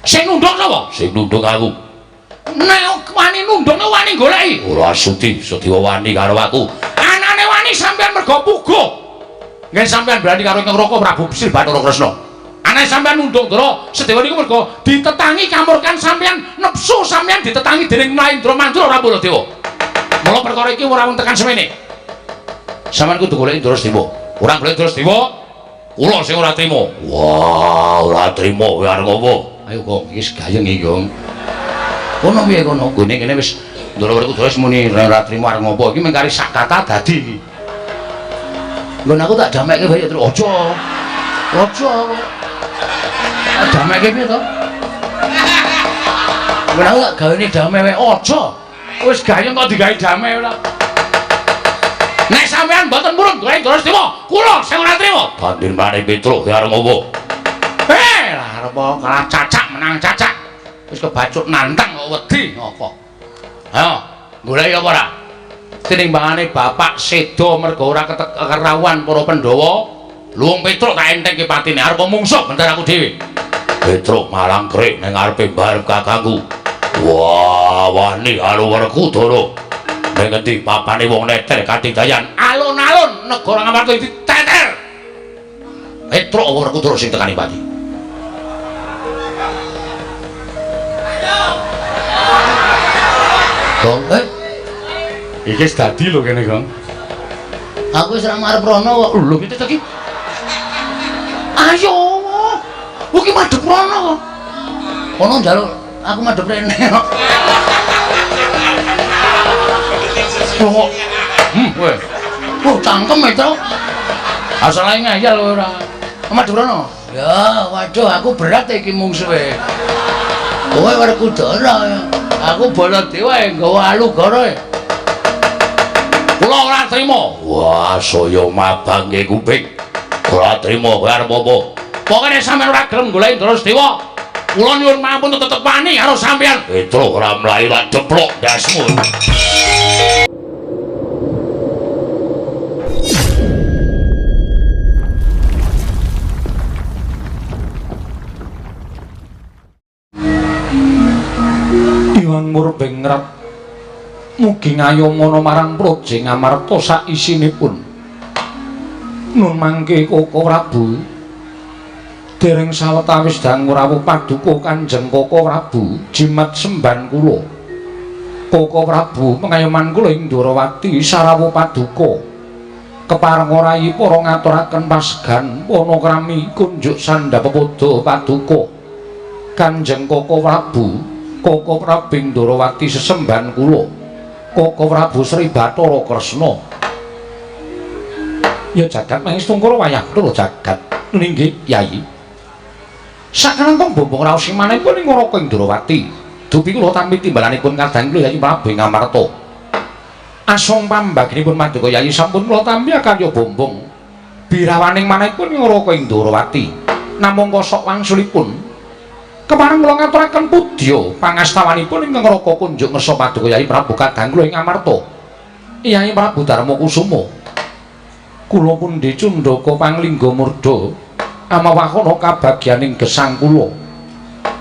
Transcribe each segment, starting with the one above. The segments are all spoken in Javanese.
Sing nunduk sapa? Sing nunduk aku. Nek wani nunduk nek wani goleki. Ora sudi, Sadewa wani karo aku. Anane wani sampean mergo puguh. Nggih sampean berani karo Ingkang Raka Prabu Sri Bathara Kresna. Anane sampean nunduk Ndara Sedewa niku mergo ditetangi kamurkan sampean, nepsu sampean ditetangi dening Mahendra Mandura ora Baladewa. Mula perkara iki ora wong tekan semene. Sampeyan kudu goleki Ndara Sedewa. Ora golek Ndara Sedewa, kula sing ora trima. Wah, ora trima kowe arep apa? Ayo kok iki wis gayeng iki, Gong. Kono piye kono? Gone kene wis Ndara Werkudara wis muni ora trima arep ngopo. Iki mung kari sak kata dadi iki. Nggon aku tak damekke bae terus aja. Aja. Damekke piye to? Nggon aku tak gawene dame wae aja. Wis gayeng kok digawe dame ora. Nek sampean mboten purun golek Ndara Sedewa, kula sing ora trima. Bandir maneh Petruk ya arep ngopo? Lah arep kalah cacak menang cacak. Wis kebacut nantang kok wedi ngopo. Ayo, goleki apa ora? Tinimbangane bapak seda mergo ora kerawuhan para Pandhawa, luwung Petruk tak entengke patine arep mungsuh bentar aku dhewe. Petruk malang krik ning ngarepe mbarep kakangku. Wah, wani karo Werkudara. Ning ngendi papane wong neter katidayan alun-alun negara Ngamarta diteter. Petruk Werkudara sing tekani pati. Gong, Iki wis dadi lho kene, Gong. Aku wis ora marep rono kok. Lho, piye to iki? Ayo. Iki madhep rono kok. Kono njaluk aku madhep rene kok. Kok. Kowe. Oh, cangkem e, Truk. Asale ngeyel kowe ora. Madhep rono. Ya, waduh aku berat iki mungsuhe. Kowe Werkudara ya. Aku Baladewa e nggawa alugara e. Kula ora trima. Wah, saya mabangke kuping. Ora trima kowe arep apa? Pokoke sampeyan ora gelem goleki Ndara Sedewa, kula nyuwun mampun tetep wani karo sampeyan. Petruk ora mlayu tak deplok ndasmu. Iwang Murbengrat mugi ngayomana marang Praja Ngamarta saisinipun. Nun mangke Koko Prabu dereng sawetawis dangu rawuh paduka Kanjeng Koko Prabu jimat semban kula. Koko Prabu pengayoman kula ing Ndorowati sarawuh paduka. Kepareng rai para ngaturaken pasgan panakrami kunjuk sandha pepoda paduka. Kanjeng Koko Prabu, Koko Prabu ing Ndorowati sesemban kula. Koko Prabu Sri Bathara Kresna. Ya jagat mangestungkara wayah kula jagat ninggih Yai. Sakalangkung bombong raos imanipun ing Raka Indrawati. Dupi kula tampi timbalanipun kadang kula Yai Prabu ing Ngamarta. Asung pambaginipun paduka Yai sampun kula tampi karya bombong. Birawaning manahipun ing Raka Indrawati. Namung kosok wangsulipun kepareng kula ngaturaken pudya pangastawanipun ingkang Raka kunjuk ngersa paduka Yai Prabu kadang kula ing Ngamarta. Yai Prabu Darma Kusuma. Kula pundi cundaka panglingga murda amawahana kabagyaning gesang kula.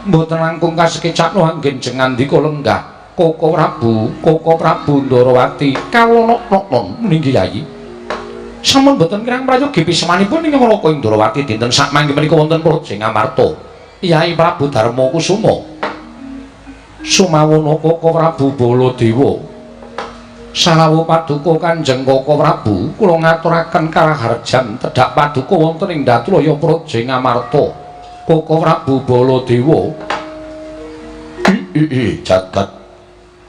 Mboten langkung kasekecakno anggen jengandika lenggah Koko Prabu, Koko Prabu Ndorowati kawula ninggi Yai. Sampun mboten kirang prayogi pisemanipun ingkang Raka Indrawati dinten sakmangke menika wonten Praja Ngamarta. Yai Prabu Darma Kusuma. Sumawana Koko Prabu Baladewa. Sarawuh paduka Kanjeng Koko Prabu, kula ngaturaken karaharjan tedhak paduka wonten ing Datulaya Praja Ngamarta. Koko Prabu Baladewa. I jagat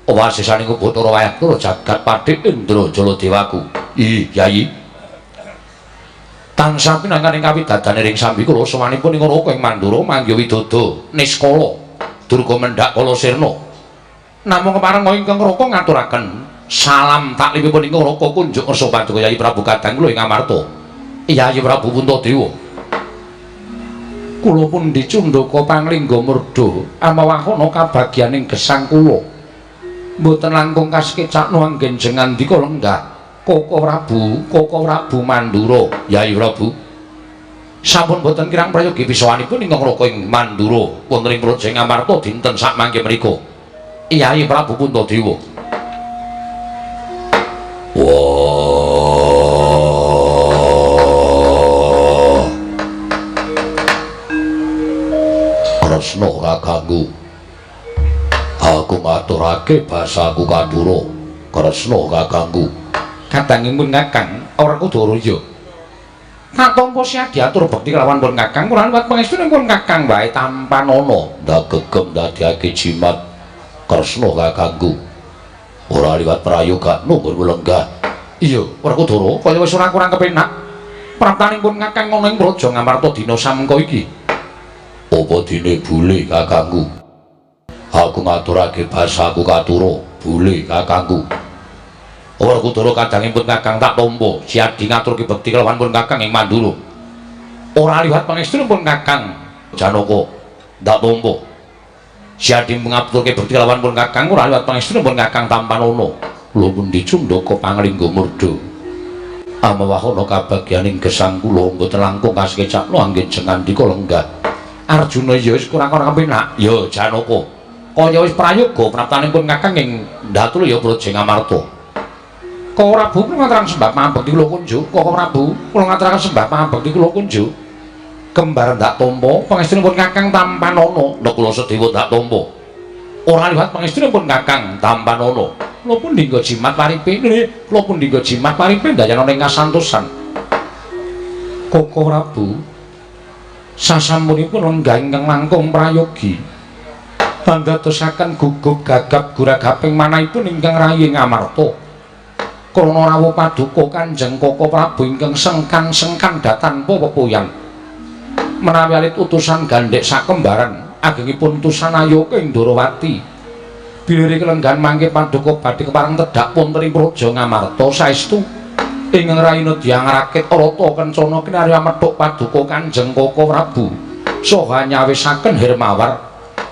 wasisaning Bathara wayah kula jagat Patih Indra Jaladewaku. I Yai. Tansah pinangkaning kawidadane ring sambi kula sowanipun ing Raka ing Mandura manggih widodo niskala durga mendhak kala sirna. Namung kepareng ingkang Raka ngaturaken salam taklimipun ingkang Raka kunjuk ngersa paduka Yai Prabu kadang kula ing Ngamarta. Yai Prabu Puntadewa. Kula pundi cundaka panglingga murda amawahana kabagyaning gesang kula. Mboten langkung kasekecakno anggen jengandika lenggah Koko Prabu, Koko Prabu Mandura. Yai Prabu. Sampun boten kirang prayogi pisawanipun ingkang Raka ing Mandura wonten ing Praja Ngamarta dinten sakmangke menika. Yayi Prabu Puntadewa. Wah. Kresna kakangku. Aku ngaturake basaku kathura. Kresna kakangku. Kadangipun Kakang ora Kudara ya. Tak tampa siadi atur bekti kelawan pun Kakang kula liwat pangestunipun Kakang wae tampanana. Ndak gegem ndadekake jimat Kresna kakangku. Ora liwat prayoga nunggu lenggah. Iya, Werkudara kaya wis ora kurang kepenak. Praptanipun Kakang ana ing Praja Ngamarta dina samengko iki. Apa dene bule kakangku? Aku ngaturake basaku kathura, bule kakangku. Werkudara kadangipun Kakang tak tampa siadi ngaturke bekti kelawan pun Kakang ing Mandura. Ora liwat pangestunipun Kakang Janaka ndak tampa. Siadi ngaturke bekti kelawan pun Kakang ora liwat pangestunipun Kakang tampanana. Lho pundi cundaka panglingga murda. Amawahana kabagyaning gesang kula mboten langkung kasekecakno anggen jengandika lenggah. Arjuna ya wis kurang-kurang kepenak. Ya Janaka. Kaya wis prayoga praptanipun Kakang ing Ndatulya Praja Ngamarta. Koko Prabu kula ngaturaken sembah pangabekti kula kunjuk. Koko Prabu kula ngaturaken sembah pangabekti kula kunjuk. Kembar ndak tampa pangestunipun Kakang tampanana. Nek kula sedewa ndak tampa. Ora liwat pangestunipun Kakang tampanana. Kula pundi nggo jimat paripe? Nggih, kula pundi nggo jimat paripe ndayana ing kasantosan. Koko Prabu sasampunipun lenggah ingkang langkung prayogi. Andadosaken gugup gagap guragaping manahipun ingkang rayi Ngamarta. Krana rawuh paduka Kanjeng Koko Prabu ingkang sengkan-sengkan datanpa pepuyan. Menawi alit utusan gandhek sakembaran agengipun utusan Ayoka ing Ndorowati. Bilih kelenggahan mangke paduka badhe kepareng tedhak wonten ing Praja Ngamarta saestu ingkang rayi nedya ngrakit rata kencana kinarya methuk paduka Kanjeng Koko Prabu saha nyawisaken Hermawar.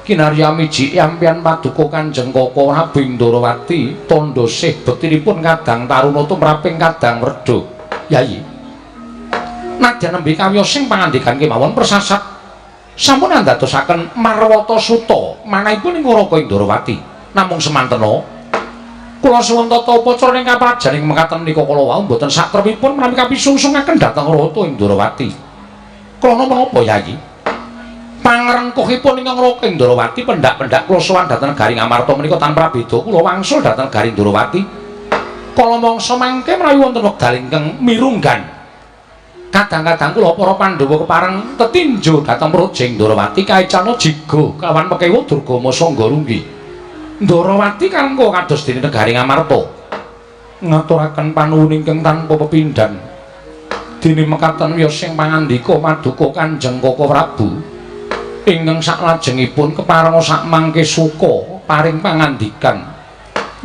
Kinarya miji ampian paduka Kanjeng Koko Prabu ing Ndorowati tandha sih bektinipun kadang taruna tumraping kadang werda. Yayi nadyan nembe kawiyosing pangandikan kemawon persasat sampun andadosaken marwata suta manahipun ing Raka ing Ndorowati. Namung semantena kula suwun tata upacara ing kaprajan ing mekaten menika kala wau mboten satrepipun menawi kapisungsungaken dhateng Rata ing Ndorowati. Krana menapa Yayi? Pangrengkuhipun ingkang Raka ing Ndorowati pendhak-pendhak kula sowan dhateng negari Ngamarta menika tanpa beda kula wangsul dhateng negari Ndorowati. Kala mangsa mangke menawi wonten wekdal ingkang mirunggan kadang-kadang kula para Pandhawa kepareng tetinju dhateng Praja Ndorowati kaicana jiga kawan pekewa Durgama Sangga Runggi. Ndorowati karengkuh kados dene negari Ngamarta ngaturaken panuwun ingkang tanpa pepindhan. Dene mekaten wiyosing pangandika paduka Kanjeng Koko Prabu ingkang saklajengipun keparenga sakmangke suka paring pangandikan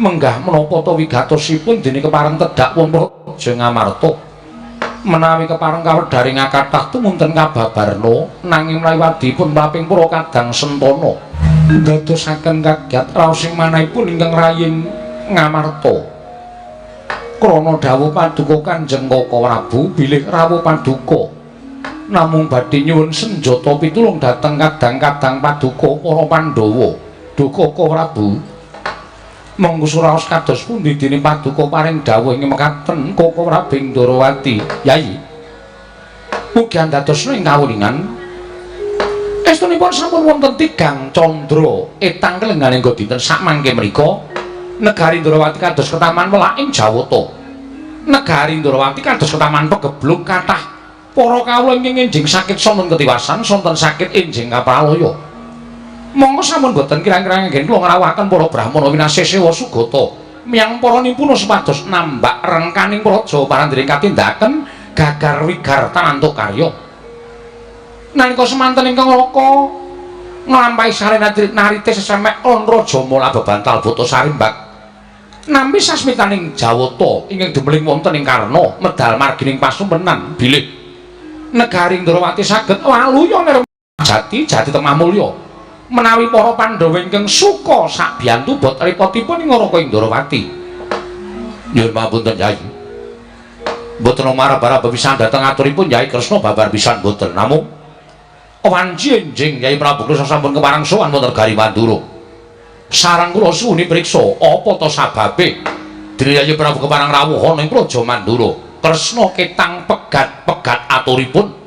menggah menapa ta wigatosipun dene kepareng tedhak wonten Praja Ngamarta. Menawi kepareng kawedharing kathah tumunten kababarna nanging menawi wadipun mlaping para kadang sentana ndadosaken kaget raosing manahipun ingkang raying Ngamarta. Krana dawuh paduka Kanjeng Koko Prabu bilih rawuh paduka namung badhe nyuwun senjata pitulung dhateng kadang-kadang paduka para Pandhawa. Duh Koko Prabu monggo suraos kados pundi dene paduka paring dawuh ing mekaten Koko Prabu ing Ndorowati. Yayi mugi andadosna ing kawuningan estunipun sampun wonten tigang candra etang kelengganing dinten sakmangke mriku negari Ndorowati kados ketaman welak ing Jawata. Negari Ndorowati kados ketaman pegebluk kathah para kawula ingkang enjing sakit sonten ketiwasan sonten sakit enjing kapralaya. Monggo sampun boten kirang-kirang anggen kula ngrawuhaken para brahmana winasih sewa sugata miyang para nimpuna supados nambak rengkaning praja parandring katindaken gagar wigar tanantuk karya. Nalika semanten ingkang Raka nglampahi sarena narite sesemek lan raja mula bebantal buta sarimbak nampi sasmitaning Jawata ingkang dumeling wonten ing Karna medal margining pasumpenan bilih negari Ndorowati saged waluya nir jati jati temah mulya menawi para Pandhawa ingkang suka sabiyantu bot ripotipun ing Raka Ndorowati. Nyuwun pamunten Yai. Mboten marab-marab pisan dhateng aturipun Yai Kresna babar pisan mboten. Namung wanci enjing Yai Prabu Kresna sampun kepareng sowan wonten negari Mandura. Sareng kula suwuni priksa apa ta sababe dene Yai Prabu kepareng rawuh ana ing Praja Mandura. Kresna ketang pegat-pegat aturipun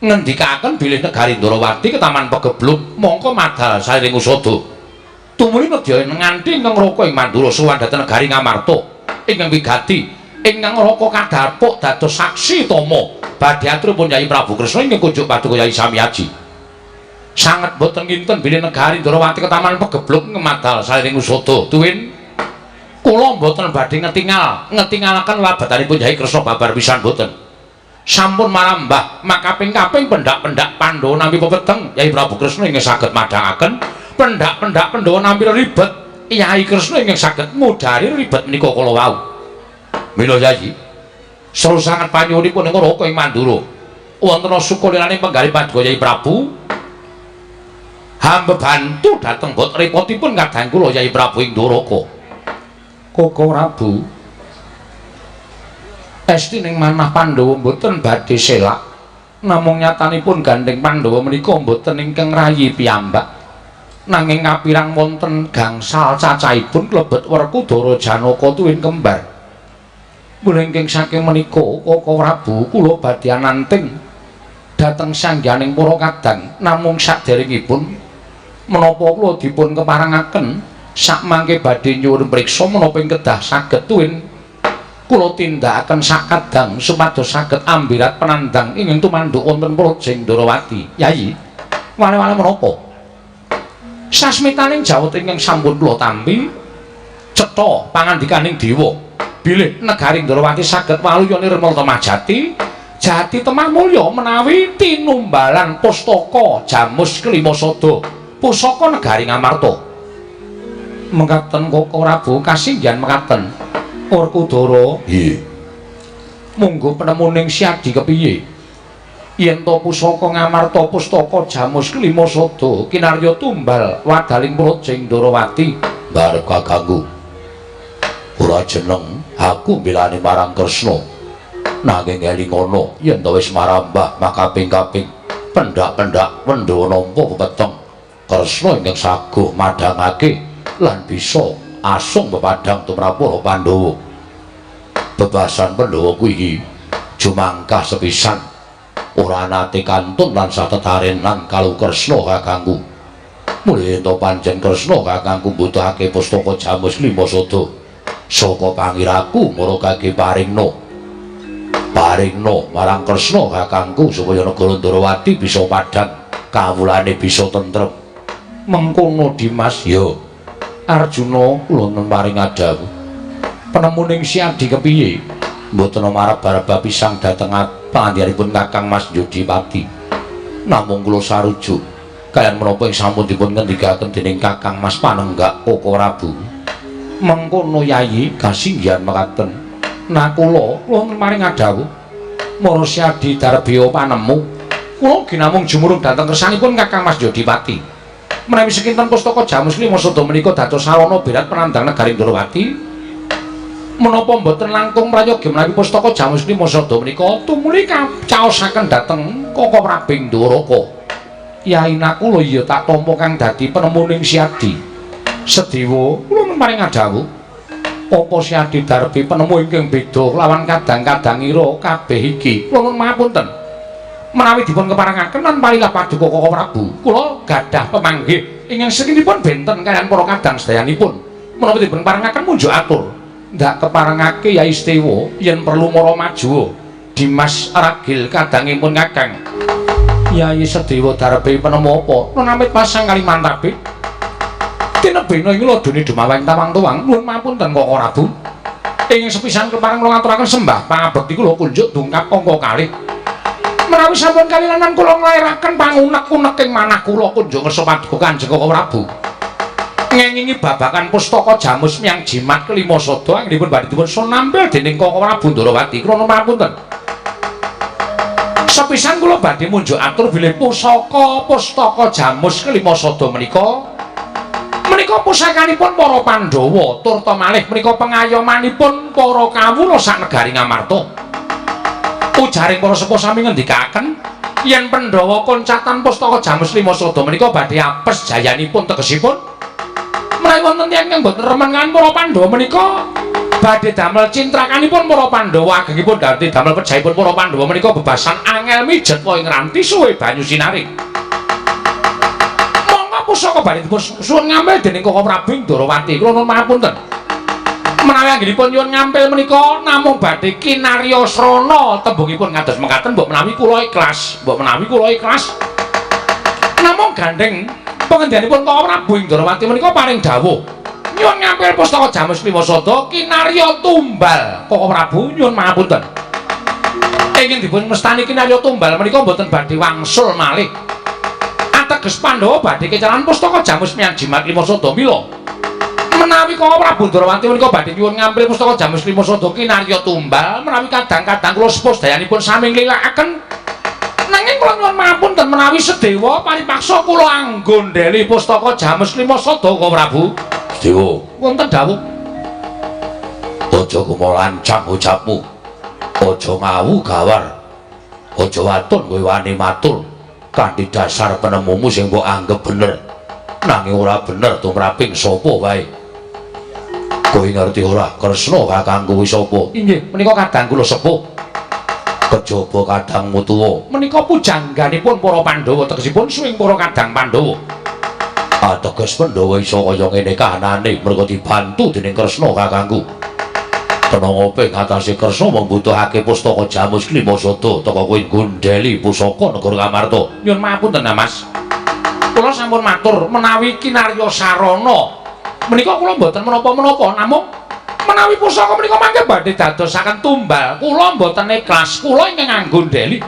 ngendikaken bilih negari Ndrawati ketaman pegebluk mongko madal sairing usada. Tumuli nedya nganti ingkang raka ing Mandura sowan dhateng negari Ngamarta ingkang wigati ingkang raka kadhapuk dados saksi tama badhe aturipun Yai Prabu Kresna ingkang kunjuk paduka Yai Samyaji. Sanget boten kinten bilih negari Ndrawati ketaman pegebluk ngemadal sairing usada. Tuwin kula mboten badhe ngetingalaken labatanipun Yai Kresna babar pisan boten. Sampun marambah makaping-kaping pendak-pendak Pandhawa nampi pepeteng Yai Prabu Kresna ingkang saged madhangaken pendak-pendak Pandhawa nampi ribet Yai Kresna ingkang saged mudhari ribet menika kala wau. Mila Yai seru sanget panyuwunipun ing Raka ing Mandura wonten sukaliraning penggalih paduka Yai Prabu hamba bantu dhateng bot repotipun kadang kula Yai Prabu ing Ndoraka. Koko Prabu esti ning manah Pandhawa mboten badhe selak, namung nyatanipun gandeng Pandhawa menika mboten ingkang rayi piyambak, nanging kapirang wonten gangsal cacahipun klebet Werkudara Janaka tuwin kembar. Mula ingkang saking menika Koko Prabu kula badhe ananting dhateng sangganing para kadang, namung saderengipun menapa kula dipun keparengaken sakmangke badhe nyuwun priksa menapa ing kedah saged tuwin kula tindakaken sakadang supados saged ambirat penandang ingkang tumanduk wonten Praja Ndrawati. Yayi, wale-wale menapa? Sasmitaning jawet ingkang sampun kula tampi cetha pangandikaning dewa bilih negari Ndrawati saged waluya nirmala temah jati, jati temah mulya menawi tinumbalan pustaka Jamus Kelima Sada, pusaka negari Ngamarta. Mekaten Koko Prabu kasinggihan mekaten. Werkudara, nggih. Monggo penemuning Siadi kepiye? Yen to pusaka Ngamarta pustaka Jamus Kelima Sada kinarya tumbal wadaling Praja Ndrawati. Barep kakangku. Ora jeneng aku mbelani marang Kresna. Nanging elingono yen to wis marambah makaping-kaping pendak-pendak Pandhawa nampa pepeteng Kresna ingkang saguh madhangake lan bisa asung pepadang tumrap para Pandhawa. Bebasan Pandhawa kuwi iki jumangkah sepisan ora nate kantun lan satetarenan kalau Kresna kakangku. Mula yen to pancen Kresna kakangku mbutuhake pustaka Jamus Lima Sada saka pangiraku maragake paringna. Paringna marang Kresna kakangku supaya negara Ndrawati bisa padhang kawulane bisa tentrem. Mengkono Dimas. Ya. Arjuna kula paring adhawuh. Penemuning Siadi kepiye? Mboten marab-marab pisang dhateng pangandikanipun Kakang Mas Yudipati. Namung kula sarujuk kaliyan menapa ing sampun dipun ngendikaken dening Kakang Mas Panenggak Koko Prabu. Mengkono Yayi kasinggihan mekaten. Nah kula maring adhawuh. Mara Siadi darbiya panemu. Kula ugi namung jumurung dhateng kersanipun Kakang Mas Yudipati. Menawi sekinten pustaka Jamus Lima Sada menika dados sarana berat penandang negari Ndrawati, menapa mboten langkung prayogi menawi pustaka Jamus Lima Sada menika tumuli kacaosaken dhateng Koko Prabu Ndoraka. Yai Nakula iya tak tampa kang dadi penemuning Siadi. Sedewa kula paring adhawuh. Apa Siadi darbi penemu ingkang beda kelawan kadang-kadangira kabeh iki? Kula nuwun pangapunten. Menawi dipun keparengaken lan parilah paduka Koko Prabu, kula gadah pemanggih ingkang sekinipun benten kaliyan para kadang sedayanipun. Menawi dipun parengaken munjuk atur. Ndak keparengake Yai Sedewa yen perlu mara maju. Dimas ragil kadangipun Kakang. Yai Sedewa darbe penemu apa? Nun amit pasang Kalimantabe. Tinebena ing ladune dumaweng tawang-tuwang. Nuwun pangapunten Koko Prabu. Ing sepisan kepareng kula ngaturaken sembah pangabekti kula kunjuk dungkap angka kalih. Menawi sampun kalilanan kula nglairaken pangunek-uneking manah kula kunjuk ngersa paduka Kanjeng Koko Prabu. Ngengingi babakan pustaka Jamus Miang Jimat Kelima Sada anggenipun badhe dipun sunampil dening Koko Prabu Ndrawati. Kula nuwun pangapunten. Sepisan kula badhe munjuk atur bilih pusaka pustaka Jamus Kelima Sada menika menika pusakanipun para Pandhawa turta malih menika pengayomanipun para kawula sak negari Ngamarta. Ujaring para sepuh sami ngendikaken yen Pandhawa koncatan pustaka Jamus Lima Sada menika badhe apes jayanipun tegesipun menawi wonten tiyang ingkang boten remen kaliyan para Pandhawa menika badhe damel cintrakanipun para Pandhawa agengipun dadi damel pejahipun para Pandhawa menika bebasan angel mijet ing ranti suwe banyu sinari. Monggo pusaka badhe dipun suwun ngampil dening Koko Prabu Ndorowati. Kula nuwun pangapunten. Menawi anggenipun nyuwun ngampil menika namung badhe kinarya srana tembungipun ngados mekaten mbok menawi kula ikhlas, mbok menawi kula ikhlas. Namung gandeng pengendianipun Koko Prabu Ndorowati menika paring dawuh nyuwun ngampil pustaka Jamus Lima Sada kinarya tumbal. Koko Prabu nyuwun pangapunten. Ingkang dipun mestani kinarya tumbal menika mboten badhe wangsul malih. Ateges Pandhawa badhe kecalan pustaka Jamus Miang Jimat Lima Sada mila. Menawi Koko Prabu Ndorowati menika badhe nyuwun ngampil pustaka Jamus Lima Sada kinarya tumbal menawi kadang-kadang kula sepuh sedayanipun sami nglilakaken. Nanging kula nyuwun pangapunten menawi sedewa paripaksa kula anggondheli pustaka Jamus Lima Sada Koko Prabu. Sedewa, wonten dawuh. Aja kumolancang ucapmu. Aja ngawu gawar. Aja waton kowe wani matur kanthi dasar penemumu sing mbok anggep bener. Nanging ora bener tumraping sapa wae. Kowe ngerti ora Kresna kakangku kuwi sapa? Inggih, menika kadang kula sepuh. Kejaba kadangmu tuwa. Menika pujangganipun para Pandhawa tegesipun suwing para kadang Pandhawa. Ateges Pandhawa iso kaya ngene kahanane merga dibantu dening Kresna kakangku. Tenang ope ngatasi Kresna mung butuhake pustaka Jamus Lima Sada teka kowe nggondheli pusaka negara Ngamarta. Nyuwun pangapunten Mas. Kula sampun matur menawi kinarya sarana menika kula mboten menapa-menapa namung menawi pusaka menika mangke badhe dadosaken tumbal kula mboten ikhlas kula ingkang nggondheli.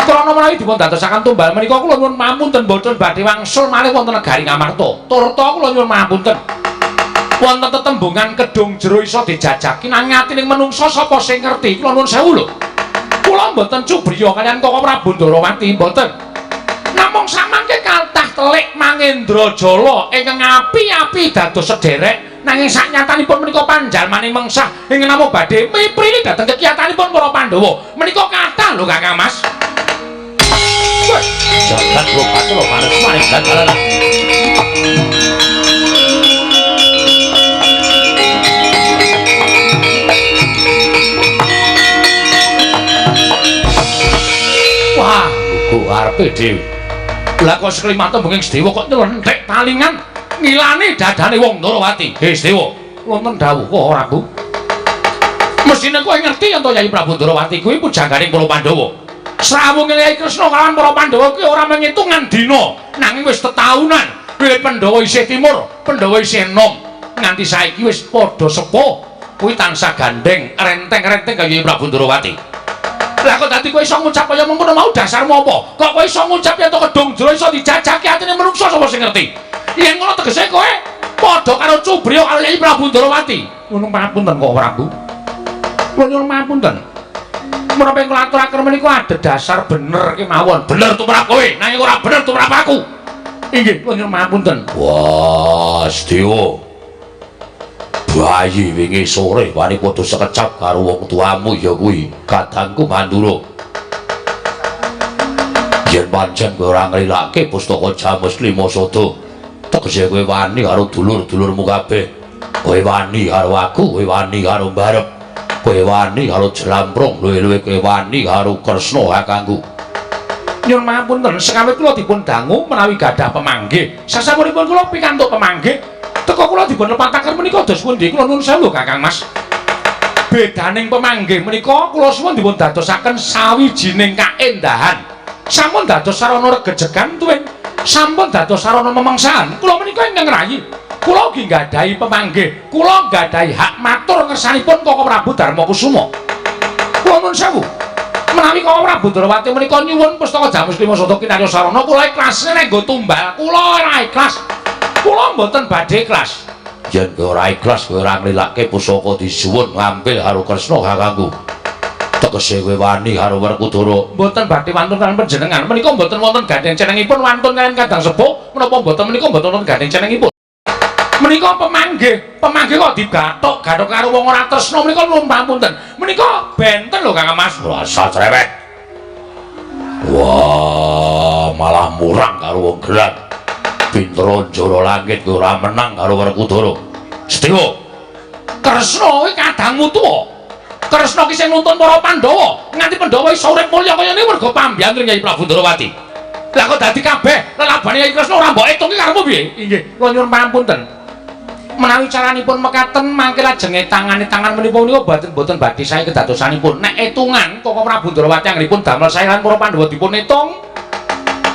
Krana menawi dipun dadosaken tumbal menika kula nyuwun pangapunten mboten badhe wangsul malih wonten negari Ngamarta. Turta kula nyuwun pangapunten. Wonten tetembungan kedung jero iso dijajaki nanging atining menungsa sapa sing ngerti? Kula nuwun sewu lho. Kula mboten cubriya kaliyan Koko Prabu Ndorowati mboten. Namung samangke kathah telik Mangendrajala ingkang api-api dados sederek nanging saknyatanipun menika panjalmaning mengsah ingkang namung badhe miprili dhateng kekiyatanipun para Pandhawa. Menika kathah lho Kakang Mas. Jagat lho manis jalan. Wah, lugu arepe dhewe. Lah kok seklimat tembunging Sedewa kok nylenthek talingan ngilani dadane wong Ndorowati. He Sedewa, wonten dawuh kok ora, Bu? Mesthine kowe ngerti yen to Yai Prabu Ndorowati kuwi pujangganing para Pandhawa. Srawunge Yai Kresna kalawan para Pandhawa kuwi ora mengitungan dina, nanging wis tetaunan. Wiwit Pandhawa isih timur, Pandhawa isih enom, nganti saiki wis padha sepuh, kuwi tansah gandeng renteng-renteng kaya Yai Prabu Ndorowati. Lah kok dadi kowe iso ngucap kaya mengkono mau dasarmu apa? Kok kowe iso ngucap yen to kedung jero iso dijajaki atine menungsa sapa sing ngerti? Yen ngono tegese kowe padha karo cubriya karo Yai Prabu Ndorowati. Ngono pangapunten kok Prabu. Kula nyuwun pangapunten. Menapa ing kula aturaken menika adhedhasar bener kemawon. Bener tumrap kowe, nanging ora bener tumrap aku. Inggih, kula nyuwun pangapunten. Wah, Sedewa. Bayi wingi sore wani padha sekecap karo wong tuamu ya kuwi, kadangku Mandura. Yen pancen kowe ora nglilake pustaka Jamus Lima Sada, tegese kowe wani karo dulur-dulurmu kabeh. Kowe wani karo aku, kowe wani karo Mbarep, kowe wani karo Jlamprong, luwe-luwe kowe wani karo Kresna kakangku. Nyuwun pangapunten, sekawit kula dipun dangu menawi gadah pemanggih. Sasampunipun kula pikantuk pemanggih, teka kula dipun lepataken menika dos pundi? Kula nuwun sewu Kakang Mas. Bedaning pemanggih menika kula suwun dipun dadosaken sawijining kaendahan. Sampun dados sarana regejegan tuwin sampun dados sarana memangsahan. Kula menika ingkang ngrayi. Kula ugi nggadahi pemanggih, kula nggadahi hak matur ngersanipun Koko Prabu Darmakusuma. Kula nuwun sewu. Menawi Koko Prabu Ndorowati menika nyuwun pustaka Jamus Lima Sada kinarya sarana, kula ikhlas nek nggo tumbal, kula ora ikhlas. Kula mboten badhe ikhlas. Yen kowe ora ikhlas kowe ora nglilake pusaka disuwun ngampil karo Kresna kakangku. Tegese kowe wani karo Werkudara. Mboten badhe wantun kaliyan panjenengan. Menika mboten wonten gandeng cenengipun wantun kaliyan kadang sepuh, menapa mboten menika mboten wonten gandeng cenengipun. Menika pemanggih, pemanggih kok digathuk-gathuk karo wong ora tresna menika nuwun pamunten. Menika benten lho Kang Mas. Rasa cerewet. Wah, malah murang karo wong gelat. Pinter njara langit kowe ora menang karo Werkudara. Sedewa. Kresna kuwi kadangmu tuwa. Kresna ki sing nuntun para Pandhawa, nganti Pandhawa iso urip mulya kaya ngene mergo pambiyantu Nyai Prabu Ndrawati. Lah kok dadi kabeh lelabane Nyai Kresna ora mbok etung ki karepmu piye? Inggih, kula nyuwun pamunten. Menawi caranipun mekaten mangke lajenge tangane tangan menapa menika boten badhe sae kedadosanipun. Nek etungan Koko Prabu Ndrawati anggenipun damel sae lan para Pandhawa dipun etung.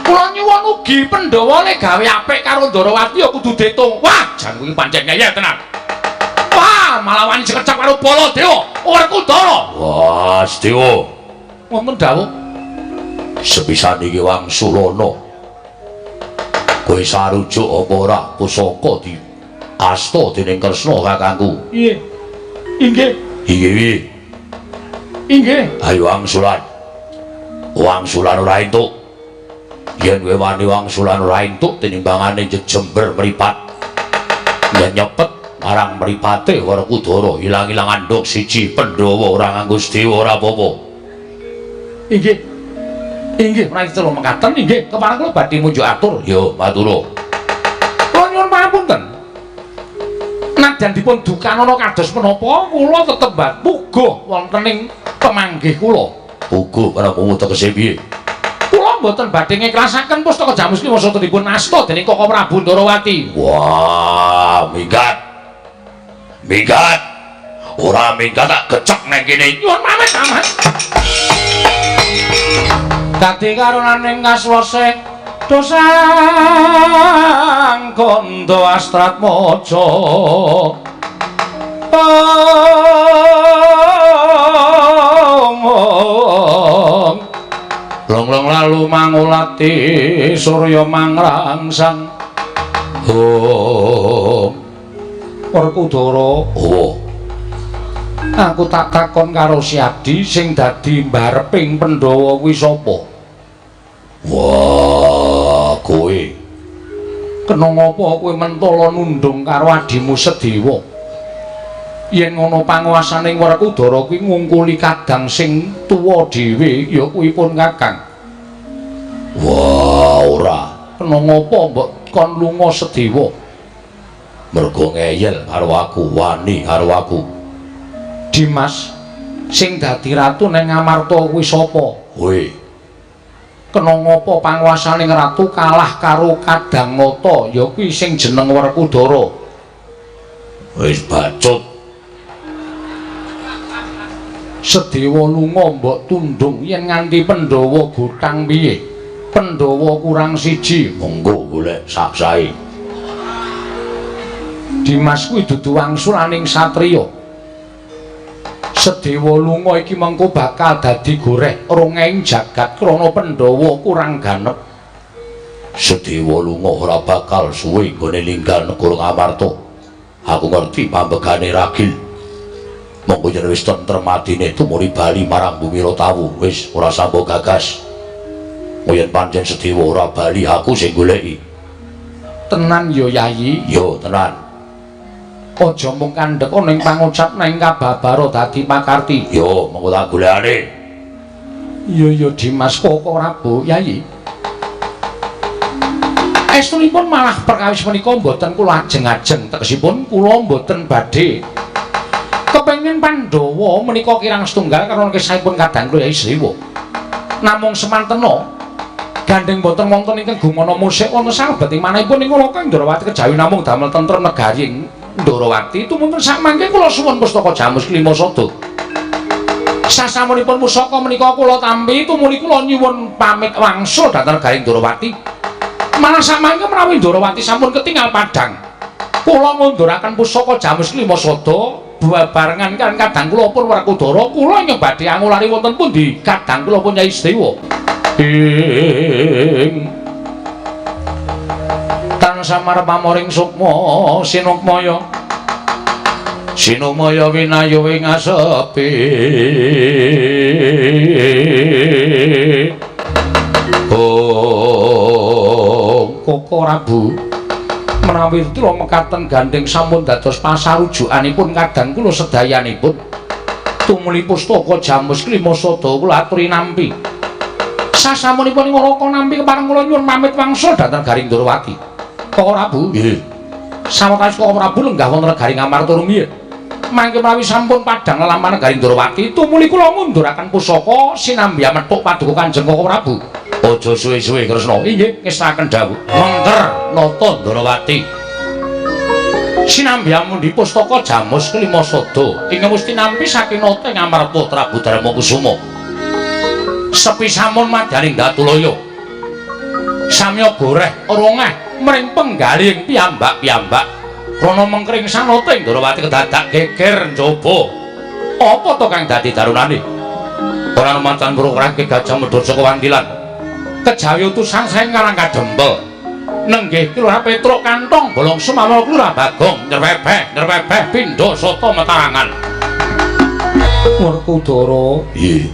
Kula nyuwun ugi Pandhawa le gawe apik karo Ndrawati ya kudu diitung. Wah, jan kuwi pancen ngeyel tenan. Wah, malah wani sekecap karo Baladewa, Werkudara. Wah, Sedewa. Wonten dawuh. Sepisan iki wangsulana. Kowe sarujuk apa ora pusaka di asta dening Kresna kakangku? Iya. Inggih. Inggih piye? Inggih. Ayo wangsulan. Wangsulan ora entuk. Yen kowe wani wangsulan ora entuk tinimbangane jejember mripat. Yen nyepet marang mripate Werkudara ilang-ilang andhuk siji Pandhawa ora nganggo Sedewa ora apa-apa. Inggih. Inggih, menawi telu mekaten inggih kepareng kula badhe munjuk atur. Yo, matur. Kula nyuwun pangapunten. Nadyan dipun dukanana kados menapa kula tetep puguh wonten ing pemanggih kula. Puguh pramu tegese piye? Kula mboten badhe ngiklasaken pustaka Jamus Lima Sata dipun asta dening Koko Prabu Ndrawati. Wah, minggat. Minggat. Ora minggat tak gecek nang kene. Nyuwun pamit, Mas. Dadi karunaning kaswase dosang kandha Astratmaja. Long-long lalu mangulati surya mangrangsang. Om Werkudara. Oh. Aku tak takon karo si Adi sing dadi mbareping Pandhawa kuwi sapa? Wah, kowe. Kena ngapa kowe mentala nundung karo adimu Sedewa? Yen ngono panguwasaning Werkudara kuwi ngungkuli kadang sing tuwa dhewe ya kuwi pun Kakang. Wah, ora. Kena ngapa mbok kon lunga Sedewa? Mergo ngeyel karo aku, wani karo aku. Dimas sing dadi ratu nang Ngamarta kuwi sapa? Kowe. Kena ngapa panguwasaning ratu kalah karo Kadang Nata ya kuwi sing jeneng Werkudara. Wis bacut. Sedewa lunga mbok tundung yen nganti Pandhawa gotang piye? Pandhawa kurang siji, monggo golek saksae. Dimas kuwi dudu wangsulaning satriya. Sedewa lunga iki mengko bakal dadi goreh rongeng jagat krana Pandhawa kurang ganep. Sedewa lunga ora bakal suwe nggone ninggal negara Ngamarta. Aku ngerti pambegane ragil. Monggo yen wis tentrem atine tumuri bali marang bumi Rotawu, wis ora sambo gagas. Yen pancen Sedewa ora bali aku sing goleki. Tenan ya Yayi? Yo tenan. Aja mung kandhek ana ing pangucap nang kababara dadi pakarti. Yo mengko tak golekane. Iya ya Dimas Koko Prabu Yayi. Estunipun malah perkawis menika mboten kula ajeng-ajeng, tegesipun kula mboten badhe kepengin Pandhawa menika kirang setunggal karena kisahipun kadang kula Yayi Sedewa. Namung semantena gandeng mboten wonten ingkang gumana musik wonten salebeting manahipun ing Loka Ndrawati kejawi namung damel tentrem negari Ndrawati tumunten sakmangke kula suwun pustaka Jamus Klima Sada. Sasampunipun pusaka menika kula tampi tumuli kula nyuwun pamit wangsul dhateng negari Ndrawati. Malah sakmangke menawi Ndrawati sampun ketingal padhang, kula ngunduraken pusaka Jamus Klima Sada bebarengan kan kadang kula pun Werkudara kula ingkang badhe angulari wonten pundi kadang kula pun Yai Sedewa. Ing tansah marpamoring sukma sinukmaya sinukmaya winayu ing asepi. Oh Koko Prabu, Menawi rtila mekaten gandheng sampun dados pasarujukanipun kadang kula sedayanipun. Tumuli pustaka Jamus Klima Sada kula aturi nampi. Sasampunipun Raka nampi kepareng kula nyuwun pamit wangsul dhateng Garing Ndorowati. Koko Prabu? Nggih. Sawetawis Koko Prabu lenggah wonten Garing Amarta rumiyin. Mangke menawi sampun padhang lelampahan Garing Ndorowati, tumuli kula ngunduraken pusaka sinambi amethuk paduka Kanjeng Koko Prabu. Aja suwe-suwe Kresna. Inggih, ngestakaken dawuh. Mengker nata Ndorowati. Sinambi amundi pustaka Jamus Klima Sada ingkang wis tinampi saking nata ing Amarta Prabu Darmakusuma. Sepi sampun madyaning Datulaya. Samya goreh rongeh mring penggalih piyambak-piyambak. Krana mengkring sanata ing Ndorowati kedadak geger njaba. Apa to kang dadi darunane? Ora lumantan purokrake Gajah Mada saka Wantilan. Kejawi utusan saking Karang Kadempel. Nenggih Kelurahan Petruk kantong bolong sumawal Kelurahan Bagong nyerwebeh nyerwebeh pindha sata metarangan. Werkudara. Nggih.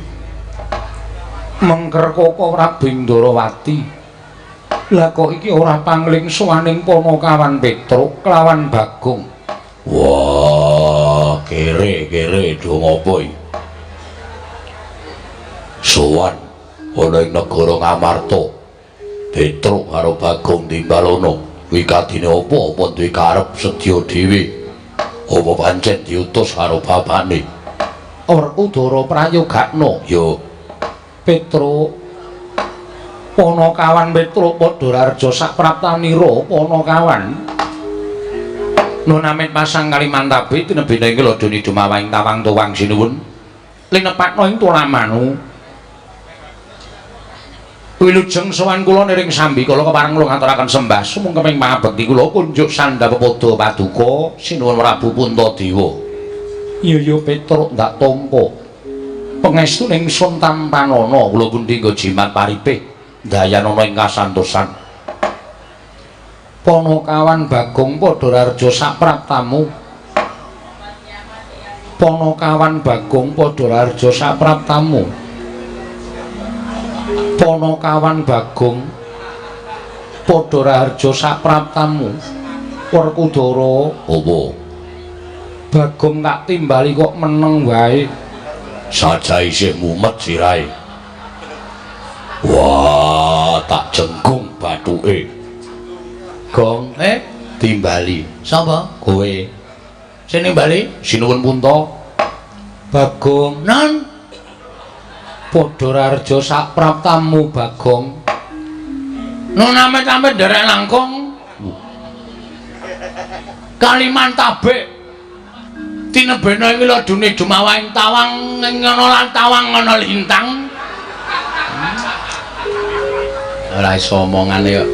Mengker Koko Prabu Ndorowati. Lah kok iki ora pangling sowaning Panakawan Petruk kelawan Bagong. Wah, kere-kere do ngopo iki? Sowan ana ing negara Ngamarta. Petruk karo Bagong timbalono. Kuwi kadine apa? Apa duwe karep sedya dhewe? Apa pancen diutus karo bapakne? Werkudara prayogakna. Ya. Petruk Panakawan Petruk padha raharja sapraptanira Panakawan. Nun amit pasang Kalimantabe tinebina ing ladoni dumawahing tawang tuwang sinuwun. Linepakna ing tulamanu. Wilujeng sowan kula niring sambikala kepareng kula ngaturaken sembah sumungkeming pangabekti kula kunjuk sandha pepadha paduka sinuwun Prabu Puntadewa. Iya ya Petruk ndak tampa. Pangestu ning sun tampanana kula pundi nggo jimat paripih dayanana ing kasantosan. Panakawan Bagong padha raharja sapraptamu. Panakawan Bagong padha raharja sapraptamu. Panakawan Bagong padha raharja sapraptamu. Werkudara. Apa? Bagong tak timbali kok meneng wae. Saja isih mumet sirahe. Wah, tak jenggung bathuke. Gong, timbali. Sapa? Kowe. Sing nimbali? Sinuwun Punta. Bagong. Non. Padha raharja sapraptamu Bagong. Nun amit-amit nderek langkung. Kalimantabe. Tinebena iki ladune dumawahing tawang ing ana lan tawang ana lintang. Ora iso omongane kok.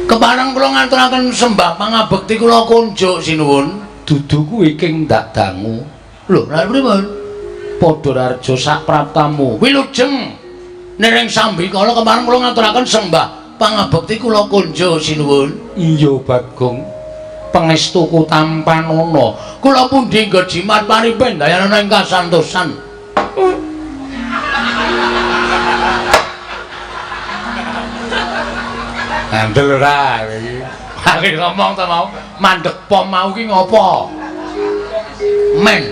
Kepareng kula ngaturaken sembah pangabekti kula kunjuk sinuwun. Dudu kuwi king ndak dangu. Lho, lha pripun? Padha raharja sapraptamu. Wilujeng niring sambikala kepareng kula ngaturaken sembah pangabekti kula kunjuk sinuwun. Iya Bagong. Pangestuku tampanana. Kula pundi nggo jimat paripih dayanana ing kasantosan. Andel ora iki. Aku ngomong ta mau, mandek pom mau ki ngopo? Men.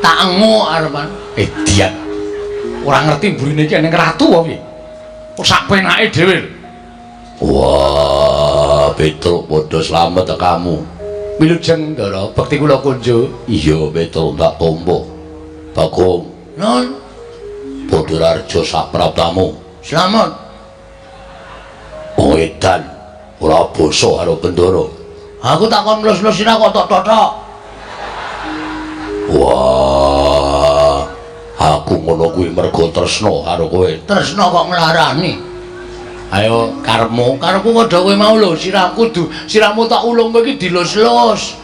Tak engu arepan. Edian. Ora ngerti mburine iki ning ratu apa piye? Kok sak penake dhewe. Wah, Petruk padha slamet kamu. Wilujeng Ndara, bekti kula kunjuk. Iya, Petruk tak tampa. Bagong. Nun. Padha raharja sapraptamu. Slamet. Wong edan ora basa karo Bendara. Aku tak kon nglus-nglus sira kok tok totok. Wah, aku ngono kuwi mergo tresna karo kowe. Tresna kok nglarani. Ayo karepmu, karepku padha kowe mau lho, sirahku sirahmu tak ulung kowe iki dilus-lus.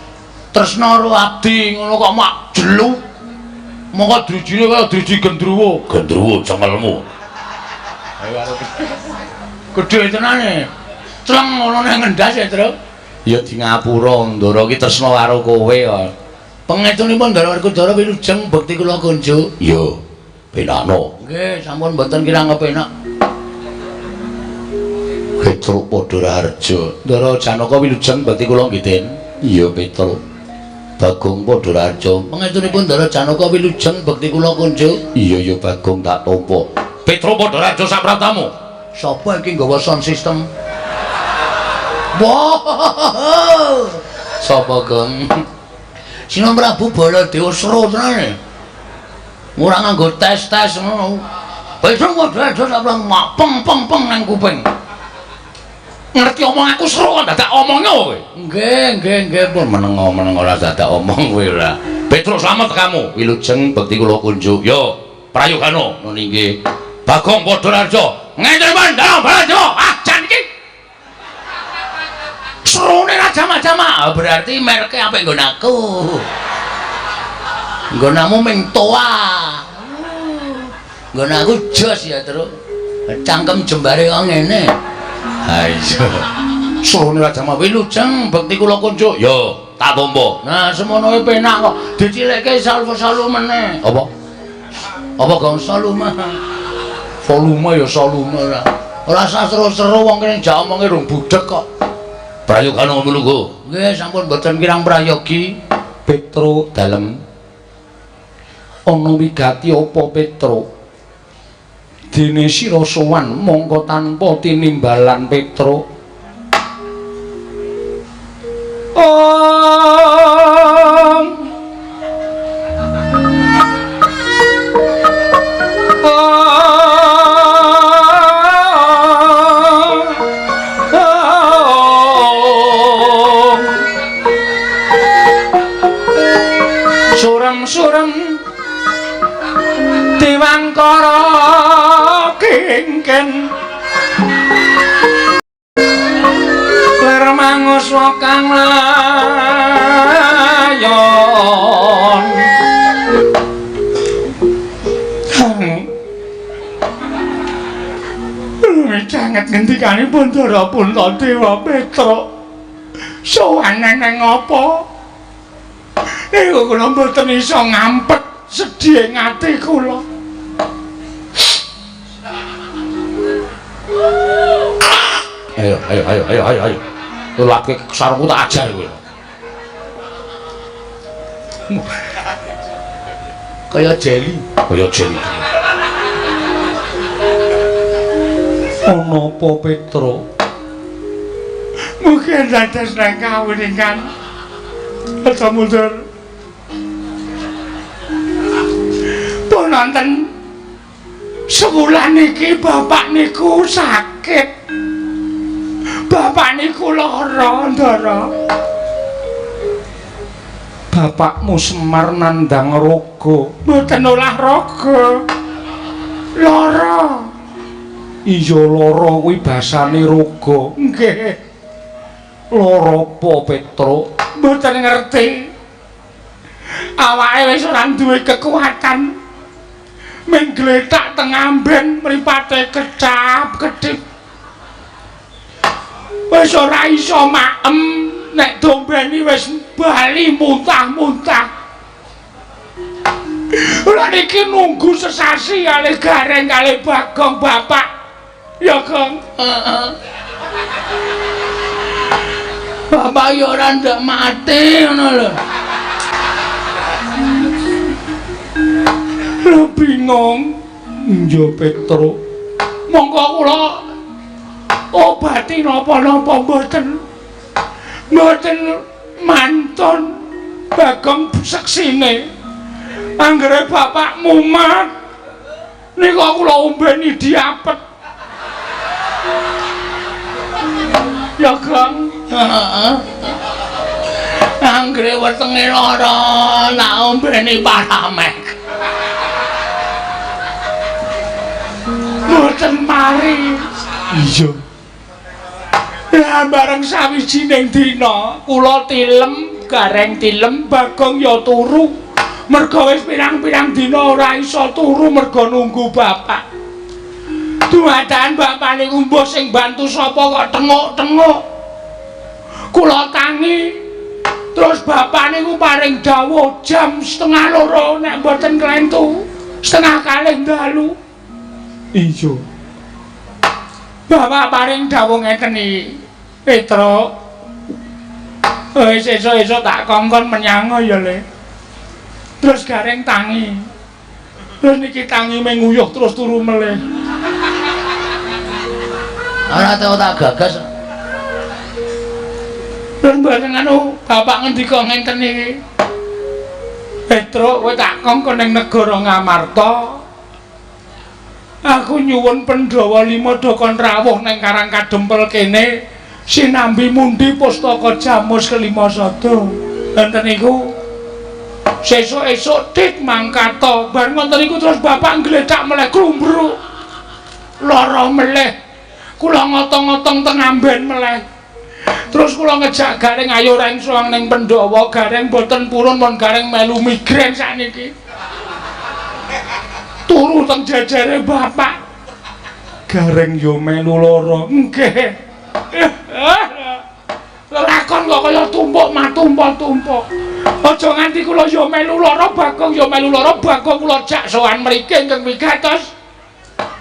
Tresna karo abdi ngono kok mak jelu. Mongko drijine kaya driji gendruwo. Gendruwo cengelmu. Ayo karo gedhe tenane. Cleng ngono nang ngendas ya, Truk. Ya di ngapura Ndara iki tresna karo kowe kok. Pangestunipun Ndara Werkudara wilujeng bekti kula kunjuk. Iya. Penakno. Nggih, sampun mboten kirang kepenak. Petruk Padha Raharja. Ndara Janaka wilujeng bekti kula nggih, Den. Iya, Petruk. Bagong Padha Raharja. Pangestunipun Ndara Janaka wilujeng bekti kula kunjuk. Iya, ya Bagong tak tampa. Petruk Padha Raharja sapraptamu. Sapa iki nggawa sound system? Wah. Sapa, Gong? Sinuwun Prabu Baladewa seru tenan. Ora nganggo tes-tes ngono. Petruk Padha Raharja sapraptamu peng peng peng nang kuping. Ngerti omong aku seru kok dadak omongnya kowe. Nggih, nggih, nggih pun meneng-meneng ora dadak omong kowe ora. Petruk slamet kamu. Wilujeng bekti kula kunjuk. Yo, prayogano nuni nggih. Bagong Padha Raharja. Ngenten Ndara Baladewa. Ah, jan iki. Serune ra jamak-jamak. Berarti merke apik nggon aku. Nggonamu ming toa. Nggon aku jos ya, Truk. Cangkem jembare kok ngene. Ha iya. Serune Raja Wilujeng bekti kula kunjuk. Yo, tak tampa. Nah, semono e penak kok dicilikke salvo-salvo meneh. Apa? Apa gong volume? Volume ya volume ora. Ora usah seru-seru wong kene jak omonge rung budhek kok. Prayogana mlungguh. Nggih, sampun mboten kirang prayogi. Petruk dalem. Ana wigati apa Petruk? Dene sira sowan mongko tanpa tinimbalan Petruk. Om. Om. Surem-surem Dewangkara kingken ler manguswa kang layon. Sanget ngendikanipun Ndara Puntadewa Petruk. Sowan neng apa? Niku kula mboten iso ngampet sedih ing ati kula. Ayo, ayo, ayo, ayo, ayo, ayo. Laki sarungku tak ajar kowe. Kaya jeli, kaya jeli. Ana apa Petruk? Mungkin dados nang kawuningan. Aja mundur. Pun nonton sewulan iki bapak niku sakit. Bapak niku lara, Ndara. Bapakmu Semar nandhang raga. Mboten olah raga. Lara. Iya, lara kuwi basane raga. Nggih. Lara apa Petruk? Mboten ngerti. Awake wis ora duwe kekuatan. Ming gletak teng amben mripate kecap-kedip. Wis ora iso maem, nek dombeni wis bali muntah-muntah. Ora niki nunggu sesasi kalih Gareng kalih Bagong bapak. Ya, Gong. Heeh. Bapak ya ora ndak mati ngono lho. Lho bingung. Iya, Petruk. Monggo kula obati napa-napa mboten. Mboten mantun Bagong seksine. Anggere bapak mumat nika kula ombeni diapet. Ya, Gong. Heeh. Anggere wetenge lara tak ombeni paramek. Mboten mari. Iya. Lah bareng sawijining dina kula tilem, Gareng tilem, Bagong ya turu. Merga wis pirang-pirang dina ora iso turu merga nunggu bapak. Dumadakan bapak niku mbuh sing bantu sapa kok tenguk-tenguk. Kula tangi. Terus bapak niku paring dawuh jam 1:30 nek mboten klentu, 1:30 dalu. Iya. Bapak paring dawuh ngeten iki. Petruk. Wis esuk-esuk tak kongkon menyang ya, Le. Terus Gareng tangi. Terus niki tangi menguyuh terus turu melih. Ora tau tak gagas. Terus mboten anu bapak ngendika ngenten iki. Petruk kowe tak kongkon ning negara Ngamarta. Aku nyuwun Pandhawa lima do kon rawuh ning Karang Kadempel kene sinambi mundi pustaka Jamus kelima sada. Enten niku sesuk-esuk tit mangkata. Bar ngoten niku terus bapak nglethak meleh klumbruk. Lara meleh. Kula ngotong-ngotong teng amben meleh. Terus kula ngejak Gareng ayo reng sowan ning Pandhawa, Gareng boten purun mon Gareng melu migrain sakniki. Turu teng jajare bapak. Gareng yo melu lara. Nggih. Lakon kok kaya tumpuk matumpuk-tumpuk. Aja nganti kula yo melu lara, Bagong yo melu lara, Bagong kula jak sowan mriki ingkang wigatos.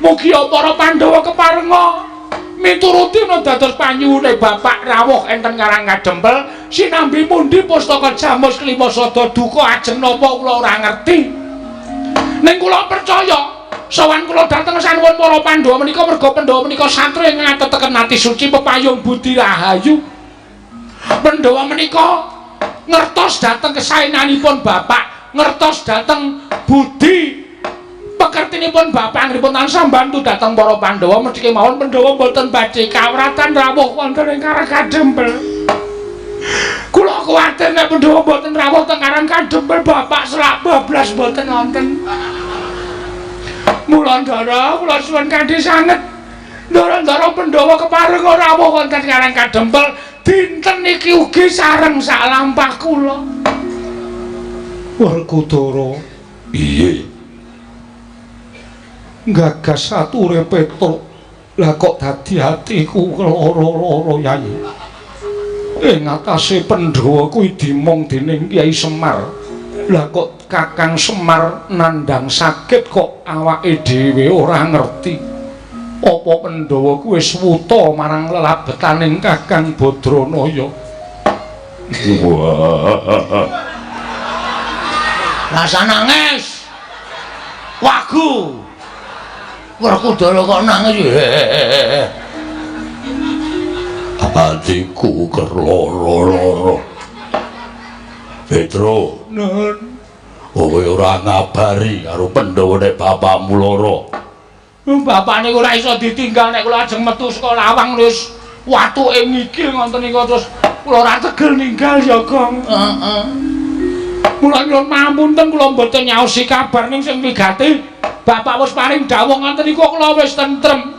Mugi para Pandhawa keparenga mituruti ana dados panyuwune bapak rawuh enten Karang Kadempel sinambi mundi pustaka Jamus kelima sada duka ajeng napa kula ora ngerti. Ning kula percaya sowan kula dhateng sanuwun para Pandhawa menika merga Pandhawa menika satriya ngateteken ati suci pepayung budi rahayu. Pandhawa menika ngertos dhateng kesaenanipun bapak, ngertos dhateng budi pekertinipun bapak anggenipun tansah mbantu dhateng para Pandhawa mesti kemawon Pandhawa mboten badhe kawratan rawuh wonten ing Karang Kadempel. Kula kuwatir nek Pandhawa mboten rawuh teng Karang Kadempel bapak selak bablas mboten wonten. Mula ndara kula suwun kanthi sanget ndara-ndara Pandhawa keparenga rawuh wonten Karang Kadempel dinten niki ugi sareng sak lampah kula. Werkudara. Piye? Gagas ature Petruk. Lah kok dadi atiku loro-loro Yai. Ing atase Pandhawa kuwi dimong dening Kyai Semar. Lah kok Kakang Semar nandhang sakit kok awake dhewe ora ngerti. Apa Pandhawa kuwi wis wuta marang lelabetaning Kakang Badranaya? Wah. Rasa nangis. Wagu. Werkudara kok nangis. Atiku kerloro-loro. Petro, Nun. Kowe ora ngabari karo Pandhawa nek bapakmu lara. Bapak niku ora iso ditinggal nek kula ajeng metu saka lawang wis watuke ngigil ngoten niku terus kula ora tegel ninggal ya, Gong. Heeh. Mula nyuwun pamunten kula mboten nyaosi kabar ning sing wigati. Bapak wis paring dawuh ngoten niku kula wis tentrem.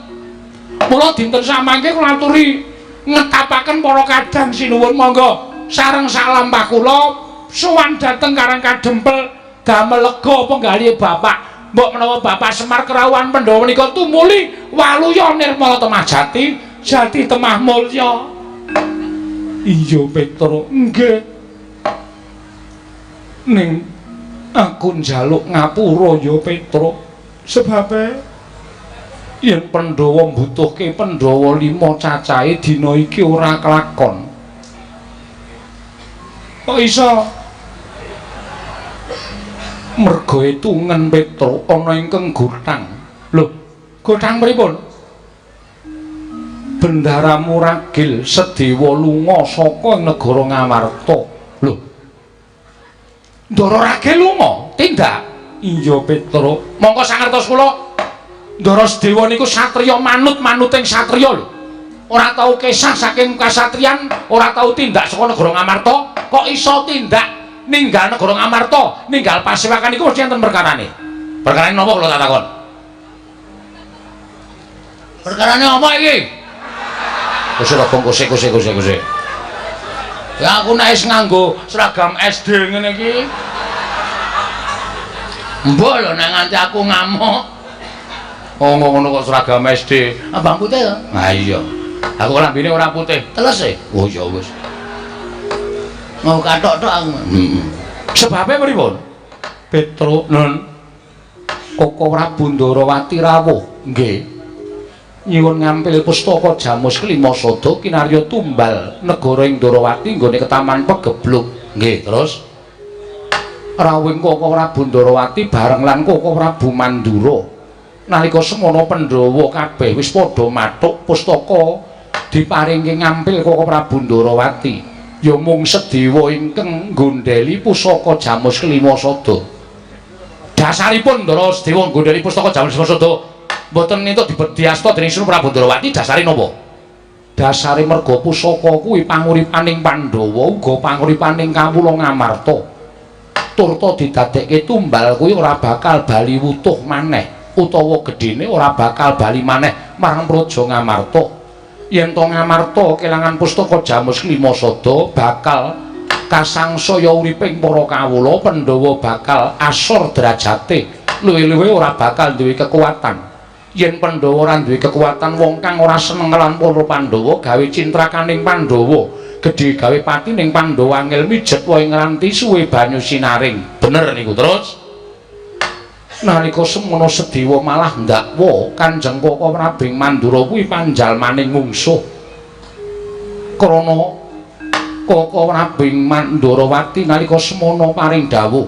Mula dinten samangke kula aturi ngetapaken para kadang sinuwun monggo sareng salampah kula sowan dhateng Karang Kadempel damel lega penggalihe bapak. Mbok menawa Bapak Semar kerawuhan Pandhawa menika tumuli waluya nirmala temah jati, jati temah mulya. Iya Petruk, nggih. Ning aku njaluk ngapura ya Petruk. Sebabe yen Pandhawa mbutuhke Pandhawa lima cacahe dina iki ora kelakon. Kok iso? Merga etungen Petruk ana ingkang gothang. Lho, gothang pripun? Bendara Muragil Sedewa lunga saka negara Ngamarta. Lho. Ndara Ragil lunga? Tindak. Iya Petruk. Mongko sangertos kula Ndara Sedewa niku satriya manut-manuting satriya lho. Ora tau kesah saking kasatriyan, ora tau tindak saka negara Ngamarta, kok iso tindak ninggal negara Ngamarta, ninggal pasewakan niku mesti enten perkarane. Perkarane napa kula tak takon? Perkarane apa iki? Wis ora kose kose kose kose. Ya aku nek wis nganggo seragam SD ngene iki. Mbok lho nek nganti aku ngamuk. Oh ngono kok seragam SD. Abang putih ya? Ha iya. Aku lambene ora putih. Teles e. Oh ya wis. Mau kathok tok aku. Heeh. Sebabe pripun? Petruk, Nun. Koko Prabu Ndarawati rawuh. Nggih. Nyuwun ngampil pustaka Jamus Kelima Sada kinarya tumbal negara ing Ndorowati nggone ketaman Pegebluk. Nggih, terus rawuhing Koko Prabu Ndorowati bareng lan Koko Prabu Mandura. Nalika semono Pandhawa kabeh wis padha mathuk pustaka diparingke ngampil Koko Prabu Ndorowati. Ya mung Sedewa ingkang nggondheli pusaka Jamus Kelima Sada. Dasaripun Ndara Sedewa nggondheli pustaka Jamus Kelima Sada mboten entuk dibedhi asta dening Sri Prabu Ndorowati dasare napa? Dasare merga pusaka kuwi panguripaning Pandhawa uga panguripaning kawula Ngamarta. Turta didadekke tumbal kuwi ora bakal bali wutuh maneh utawa gedhene ora bakal bali maneh marang Praja Ngamarta. Yen to Ngamarta kelangan pustaka Jamus Kelima Sada bakal kasangsaya uriping para kawula, Pandhawa bakal asor derajate, luwih-luwih ora bakal duwe kekuatan. Yen Pandhawa ora duwe kekuatan, wong kang ora seneng lan para Pandhawa gawe cintrakaning Pandhawa, gedhe gawe pati ning Pandhawa angel mijet wae ngranti suwe banyu sinaring. Bener niku. Terus nalika semono Sedewa malah ndakwa Kanjeng Koko Prabu Mandura kuwi panjalmaning mungsuh. Krana Koko Prabu Mandurawati nalika semono paring dawuh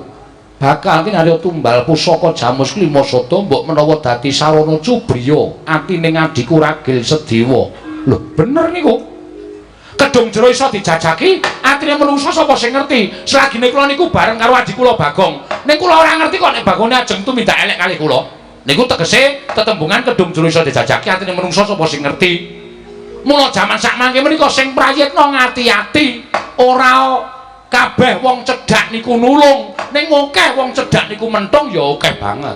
bakal kinarya tumbal pusaka Jamus Kelima Sada mbok menawa dadi sarana cubriya atine adhiku Ragil Sedewa. Lho bener niku. Kedung jero iso dijajaki atine menungsa sapa sing ngerti. Selagine kula niku bareng karo adhi kula Bagong. Ning kula ora ngerti kok nek Bagone ajeng tumindak elek kalih kula. Niku tegese tetembungan kedung jero iso dijajaki atine menungsa sapa sing ngerti. Mula jaman sakmangke menika sing prayitna ngati-ati, ora kabeh wong cedhak niku nulung, ning akeh wong cedhak niku mentung ya akeh banget.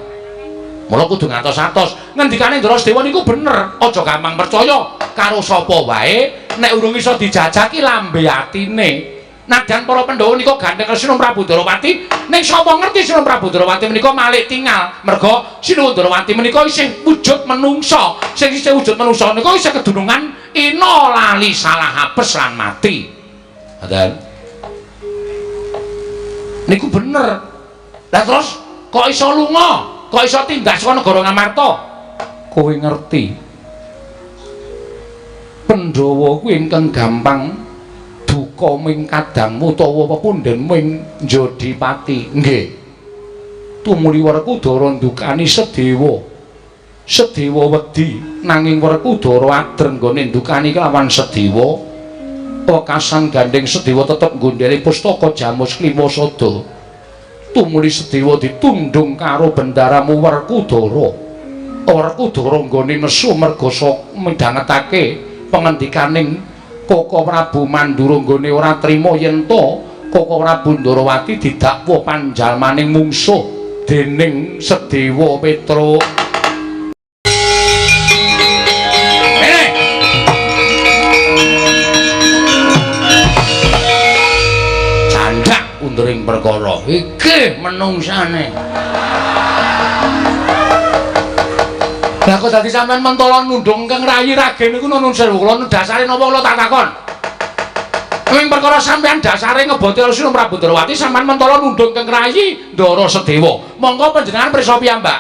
Mula kudu ngantos-atos. Ngendikane Ndara Sedewa niku bener, aja gampang percaya karo sapa wae nek urung iso dijajaki lambe atine. Nadyan para Pandhawa nika gandeng Sinuwun Prabu Ndorowati, ning sapa ngerti Sinuwun Prabu Ndorowati menika malik tingal. Merga Sinuwun Ndorowati menika isih wujud menungsa. Sing isih wujud menungsa nika isih kedunungan ina lali salah apes lan mati. Ngoten. Niku bener. Lah terus kok iso lunga? Kok iso tindak saka negara Ngamarta? Kowe ngerti. Pandhawa kuwi ingkang gampang duka ming kadangmu utawa pepundhenmu ing Jodipati. Nggih. Tumuli Werkudara ndukani Sedewa. Sedewa wedi nanging Werkudara adreng nggone ndukani kelawan Sedewa. Wekasan gandeng Sedewa tetep nggondheli pustaka Jamus Kelima Sada. Tumuli Sedewa ditundung karo bendaramu Werkudara. Werkudara nggone nesu merga midhangetake pengendikaning Koko Prabu Mandura nggone ora trima yen to Koko Prabu Ndorowati didakwa panjalmaning mungsuh dening Sedewa Petruk. Candhak undering perkara iki menungsane. Lah kok dadi sampean mentolo nundung kang rayi rage niku nun sewu kula dasare napa kula tak takon. Ing perkara sampean dasare ngeboti Sinuwun Prabu Ndorowati sampean mentolo nundung kang rayi Ndara Sedewa. Monggo panjenengan prisa piyambak.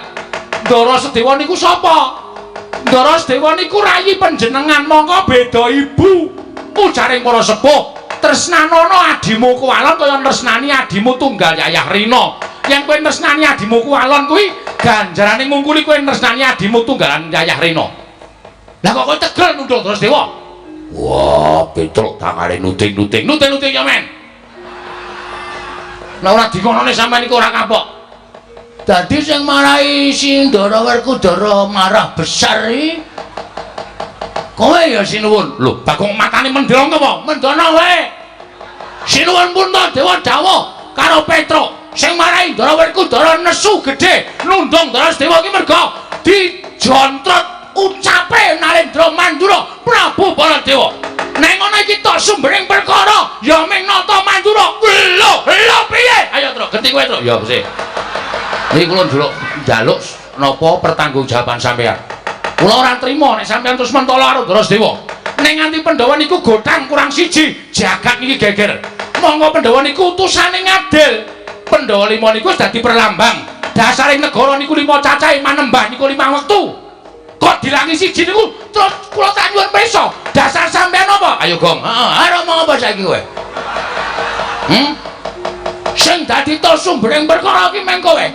Ndara Sedewa niku sapa? Ndara Sedewa niku rayi panjenengan, monggo beda ibu. Ujaring para sepuh, tresnanono adimu kuwalon kaya tresnani adimu tunggal Yayah Rina. Yen kowe tresnani adimu kuwalon kuwi ganjarane ngungkuli kowe tresnani adimu tunggalan Yayah Rina. Lah kok kowe tegel nunduk Ndara Sedewa? Wah, Petruk tangane nuting-nuting. Nuting-nuting ya men. Lah ora dikonone sampean iku ora kapok. Dadi sing marahi si Ndara Werkudara marah besar iki kowe ya Sinuwun. Lho, Bagong matane mendong apa? Mendono wae. Sinuwun Puntadewa dawuh karo Petruk sing marahi Ndara Werkudara nesu gedhe nundung Ndara Sedewa iki merga dijontrot ucape Narendra Mandura Prabu Baladewa. Nek ngono iki tok sumbering perkara ya ming nata Mandura. Lho, lho piye? Ayo Truk, genti kowe Truk. Ya sih. Niki kula njaluk njaluk napa pertanggungjawaban sampean. Kula ora trima nek sampean terus mentolo karo Ndara Sedewa. Nek nganti Pandhawa niku gothang kurang siji, jagat niki geger. Monggo Pandhawa niku utusane ngadil. Pandhawa lima niku wis dadi perlambang. Dasare negara niku lima cacahe manembah niku lima wektu. Kok dilangi siji niku terus kula tak nyuwun pirsa. Dasar sampean apa? Ayo Gong. Heeh, arep omong apa saiki kowe? Sing dadi to sumbering perkara iki meng kowe.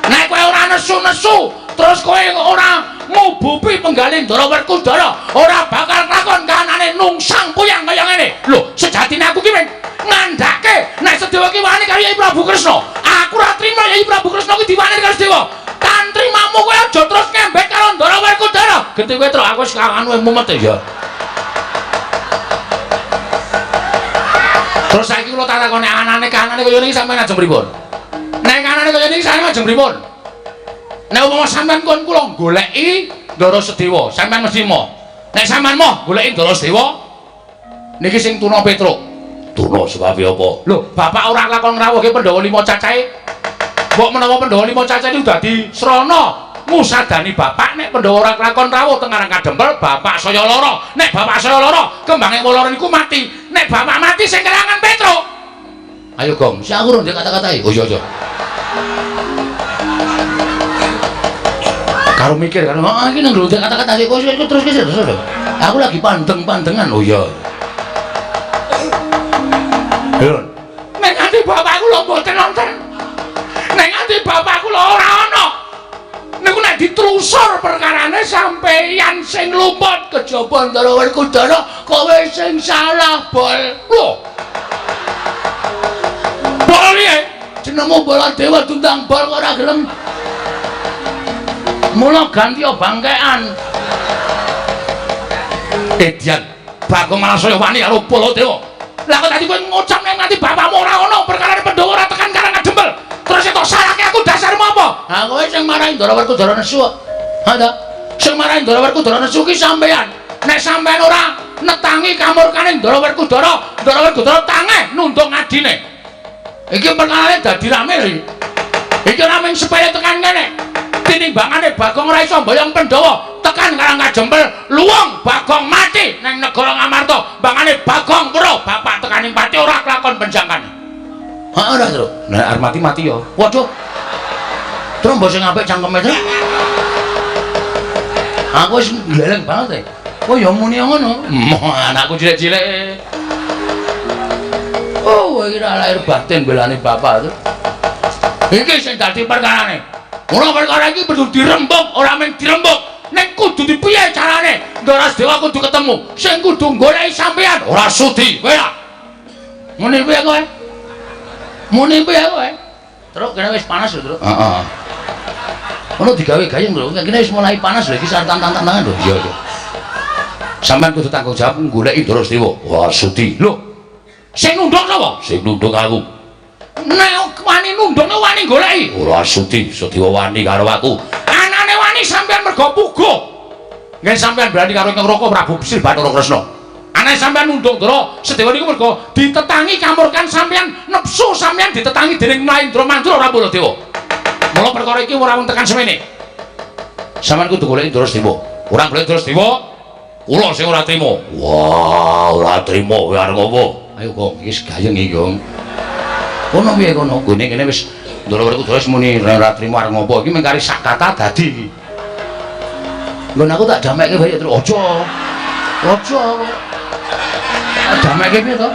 Nek kowe ora nesu-nesu, terus kowe ora ngubupi penggalih Ndara Werkudara, ora bakal lakon kahanane nungsang puyang kaya ngene. Lho, sejatine aku ki meng ngandhake nek Sedewa ki wani karo Yai Prabu Kresna. Aku ora trima Yai Prabu Kresna ki diwani karo Sedewa. Tan trimamu kowe aja terus ngembek karo Ndara Werkudara. Genti kowe truk aku wis anu mumet ya. Terus saiki kula tak takoni anane kahanane kaya niki sampeyan ajeng pripun? Nek kahanane kaya niki sampeyan ajeng pripun? Nek umpama sampeyan kon kula goleki Ndara Sedewa, sampeyan mesti moh. Nek sampeyan moh goleki Ndara Sedewa, niki sing tuna Petruk. Tuna sebabe apa? Lho, bapak ora lakon ngrawuhke Pandhawa 5 cacahe. Mbok menawa Pandhawa 5 cacahe niku dadi srana ngusadani bapak nek Pandhawa ora lakon rawuh teng Karang Kadempel, bapak saya lara. Nek bapak saya lara, kembange lara niku mati. Nek bapak mati sing kelangan Petruk. Ayo Gong, sik aku rung kata-katai. Oh iya iya. Karo mikir kan, ah iki nang ndek kata-kata kok terus terus. Aku lagi pandeng-pandengan. Oh iya. Lho. Nek nganti bapakku lho mboten nonton. Nek nganti bapakku lho ora ana. Niku nek ditelusur perkarane sampeyan sing lumut kejaba Ndara Werkudara kowe sing salah, Bol. Lho. Bol piye? Jenengmu Baladewa tundang bol kok ora gelem. Mula ganti bangkean. Edian, Bagong malah saya wani karo Baladewa. Lah kok tadi kowe ngucap nek nganti bapakmu ora ana perkarane Pandhawa ora tekan Karang Kadempel. Terus tok salahke aku dasarmu apa? Ha kowe sing marahi Ndara Werkudara nesu kok. Ha ta? Sing marahi Ndara Werkudara nesu ki sampeyan. Nek sampeyan ora netangi kamurkane Ndara Werkudara, Ndara Werkudara tangeh nundung adine. Iki perkarane dadi rame lho iki. Iki ora mung sepele tekan kene. Tinimbangane Bagong ora iso mboyong Pandhawa tekan Karang Kadempel, luwung Bagong mati nang negara Ngamarta. Mbangane Bagong weruh bapak tekaning pati ora kelakon penjangkane. Heeh ora, Truk. Nek arep mati mati ya. Waduh. Truk mbok sing apik cangkeme, Truk. Aku wis gleleng banget e. Oh ya muni ngono. Moh anakku cilik-cilik. Oh, iki ora lahir batin belane bapak, Truk. Iki sing dadi perkarane. Ora perkara iki kudu dirembug, ora mung dirembug. Nek kudu dipiye carane? Ndara Sedewa kudu ketemu. Sing kudu goleki sampeyan ora sudi. Kowe ya. Muni piye kowe? Muni piye kowe? Truk kene wis panas lho, Truk. Heeh. Ono digawe gayeng lho. Kene wis mulai panas lho iki tantang-tantangan lho. Iya, iya. Sampeyan kudu tanggung jawab goleki Ndara Sedewa. Ora sudi. Lho. Sing nunduk sapa? Sing nunduk aku. Nek wani nunduk wani goleki. Ora sudi, Sedewa wani karo aku. Anane wani sampeyan mergo puguh. Nggih sampeyan berani karo Ingkang Raka Prabu Sri Bathara Kresna. Anane sampeyan nunduk Ndara Sedewa niku mergo ditetangi kamurkan sampeyan, nepsu sampeyan ditetangi dening Mahendra Mandra ora Baladewa. Mula perkara iki ora wong tekan semene. Sampeyan kudu goleki Ndara Sedewa. Ora goleki Ndara Sedewa, kula sing ora trima. Wah, ora trima kowe arep ngopo? Ayo Gong, iki wis gayeng iki, Gong. Kono piye kono? Gone kene wis Ndara Werkudara wis muni ora trima arep ngopo. Iki mung kari sak kata dadi iki. Nggon aku tak damekke wae terus aja. Aja. Damekke piye to?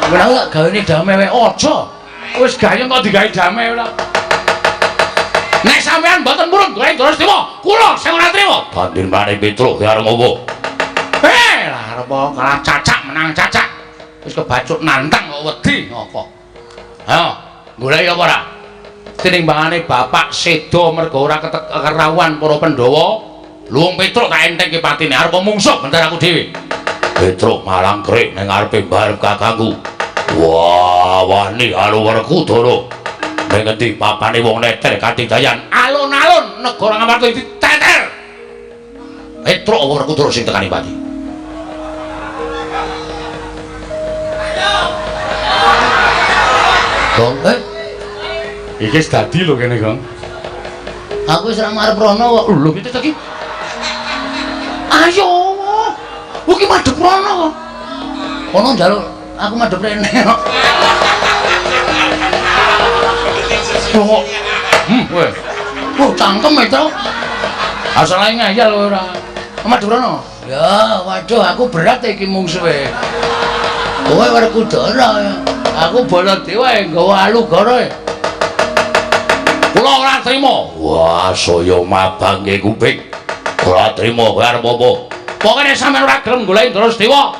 Nggon aku tak gawene dame wae aja. Wis gayeng kok digawe dame ora. Nek sampean mboten purun golek Ndara Sedewa, kula sing ora trima. Bandir mrene Petruk ya arep ngopo? Lah arep kalah cacak menang cacak. Wis kebacut nantang kok wedi ngopo. Ayo, goleki apa ora? Tinimbangane bapak seda mergo ora kerawuhan para Pandhawa, luwung Petruk tak entengke patine arep mungsuh bentar aku dhewe. Petruk malang krik ning ngarepe mbarep kakangku. Wah, wani karo Werkudara. Ning ngendi papane wong neter katidayan alun-alun negara Ngamarta diteter. Petruk Werkudara sing tekani pati. Gong, iki wis dadi lho kene, Gong. Aku wis ora marep rono kok. Lho, piye to iki? Ayo. Iki madhep rono kok. Kono njaluk aku madhep rene kok. Kok. Kowe. Oh, cangkem e, Truk. Asale ngeyel ora. Madurana. Ya, waduh aku berat iki mungsuhe. Kowe Werkudara. Aku Baladewa nggawa alugara. Kula ora trima. Wah, saya mabangke kuping. Ora trima kowe arep apa? Pokoke nek sampeyan ora gelem goleki Ndara Sedewa,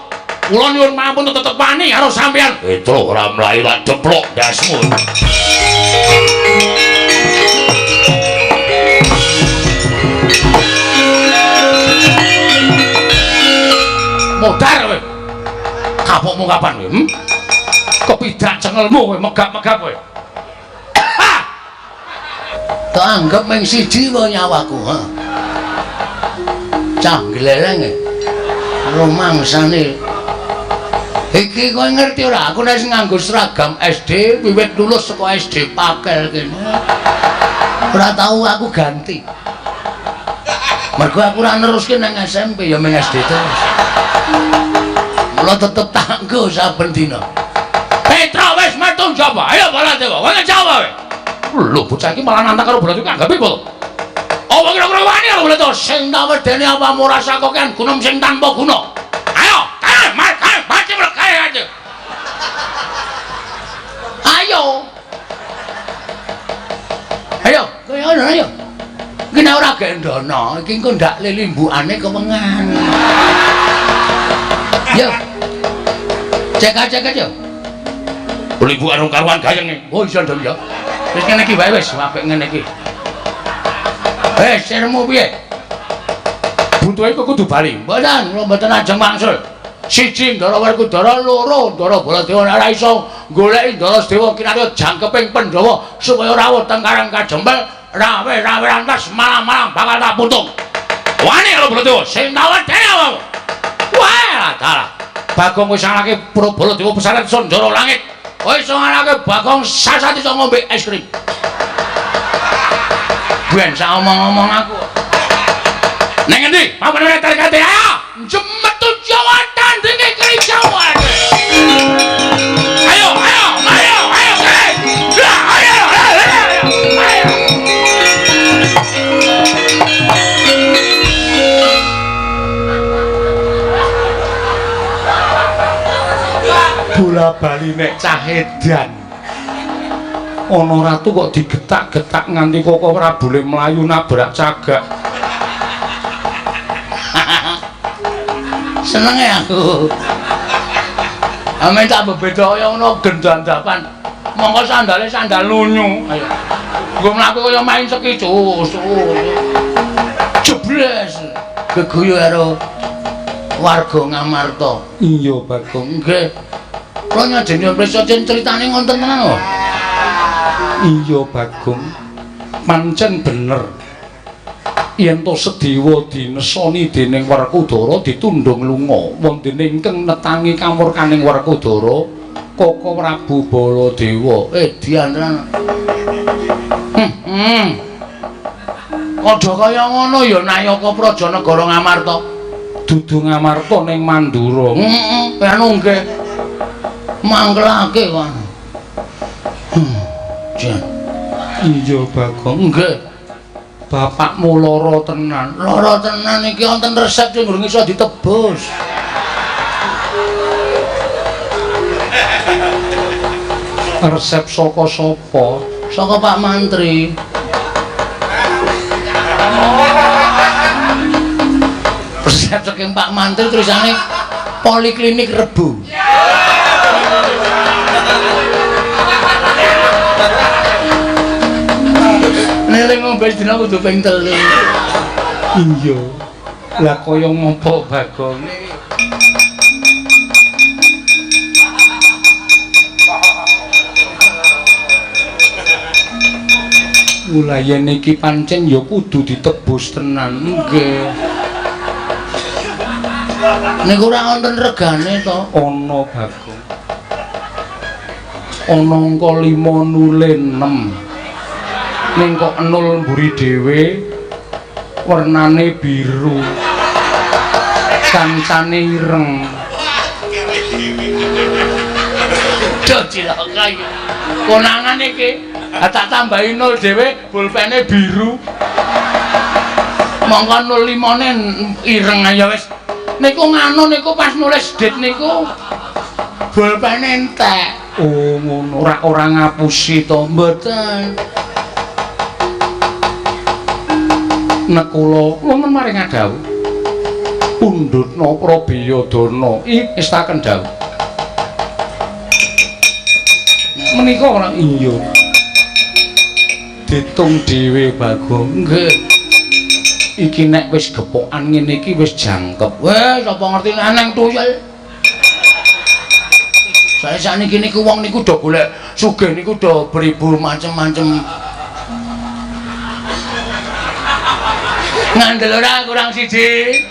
kula nyuwun pamunten tetep wani karo sampeyan. Petro ora mlayu tak deplok ndasmu. Modar kowe. Kapokmu kapan kowe? Kepidak cengelmu kowe megap-megap kowe. Tak anggap mung siji wae nyawaku, ha. Cah gleleng e. Rumangsane. Iki kowe ngerti ora? Aku nek nganggo seragam SD wiwit lulus saka SD Pakel kene. Ora tau aku ganti. Mergo aku ora neruske nang SMP ya mung SD terus. Mula tetep tak nggo saben dina. Petro wis metu njaba. Ayo Baladewa, kowe njaba kowe. Lho bocah iki malah nantang karo Baladewa anggape apa to? Apa kira-kira wani karo Baladewa sing tak wedeni apamu rasa kokean gunung sing tanpa guna. Ayo, kae, kae, mati kae aja. Ayo. Ayo, kowe ngono ayo. Iki nek ora gendono, iki engko ndak lilimbukane kewengan. Yo. Cek aja. Limbukan rong karuan gayenge. Oh iso ndong ya. Wis ngene iki wae wis apik ngene iki. Wis sirmu piye? Buntuhe kok kudu bali. Mboten, kula mboten ajeng wangsul. Siji Ndara Werkudara, loro Ndara Baladewa nek ora iso goleki Ndara Sedewa kinarya jangkeping Pandhawa supaya rawuh teng Karang Kajempel, rawe-rawe rantas malam-malam bakal tak putung. Wani karo Baladewa sing tak wedeni awakmu. Wah, dalah. Bagong wis ngalahke Baladewa pesaret Sanjara langit. Kowe iso ngalahke Bagong sasat iso ngombe es krim. Ben sak omong-omong aku. Neng endi? Papan tarikate ayo. Jemetu Jawa tandinge keri Jawa. Ayo, ayo, ayo, ayo, ayo, ayo, ayo. Bola bali nek cah edan. Ana ratu kok digetak-getak nganti kok ora boleh mlayu nabrak cagak. Senenge aku. Ame tak bebeda kaya ngono gendandapan. Mongko sandale sandal lunyu. Ayo. Nggo mlaku kaya main seki cus. Jebles. Geguyu karo warga Ngamarta. Iya, Bagong. Nggih. Kula nyajeni prisa critane ngonten tenan kok. Iya, Bagong. Pancen bener. Yen to Sedewa dinesoni dening Werkudara ditundhung lunga, wondene ingkang netangi kamurkaning Werkudara Koko Prabu Baladewa. Dian tenan. Padha kaya ngono ya Nayaka Praja Negara Ngamarta. Dudu Ngamarta ning Mandura. Heeh, anu nggih. Mangkelake kok. Jan. Iya, Bagong. Nggih. Bapakmu lara tenan. Lara tenan iki wonten resep sing durung iso ditebus. Resep saka sapa? Saka Pak Mantri. Resep saking Pak Mantri tulisane Poliklinik Rebo. Nek ngombe dina kudu ping 3. Iya. Lah kaya ngopo Bagong? Mula yen iki pancen ya kudu ditebus tenan. Nggih. Niku ora wonten regane to? Ana Bagong. Ana angka 5 nule 6. Ning kok 0 mburi dhewe wernane biru. Kancane ireng. Duh cilaka iki. Konangan iki. Tak tambahi 0 dhewe, pulpene biru. Mongko 05-ne ireng aja wis. Niku nganu niku pas nulis dit niku bolpene entek. Oh ngono, ora ngapusi to? Mboten. Nekula wonten maring adhawuh. Pundhutna Prabiyadana estaken dawuh. Menika ora iya. Ditung dhewe Bagong. Nggih. Iki nek wis gepokan ngene iki wis jangkep. Wes sapa ngerti nek nang tuyul. Sae sakniki niku wong niku do golek sugih niku do beribu macem-macem. Ngandel ora kurang siji.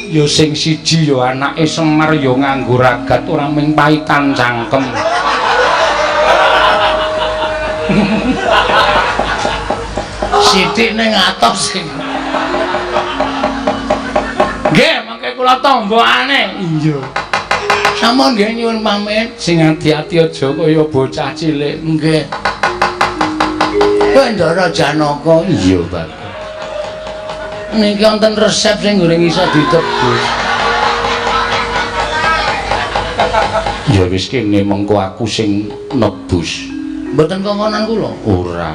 Ya sing siji ya anake Semar ya nganggo ragat ora ming paitan cangkem. Sithik ning atos sing. Nggih, mangke kula tombokane. Iya. Sampun nggih nyuwun pamit. Sing ati-ati aja kaya bocah cilik. Nggih. Bendara Janaka. Iya, Pak. Niki wonten resep sing goreng iso ditebus. Ya wis kene mengko aku sing nebus. Mboten kongkonan kula? Ora.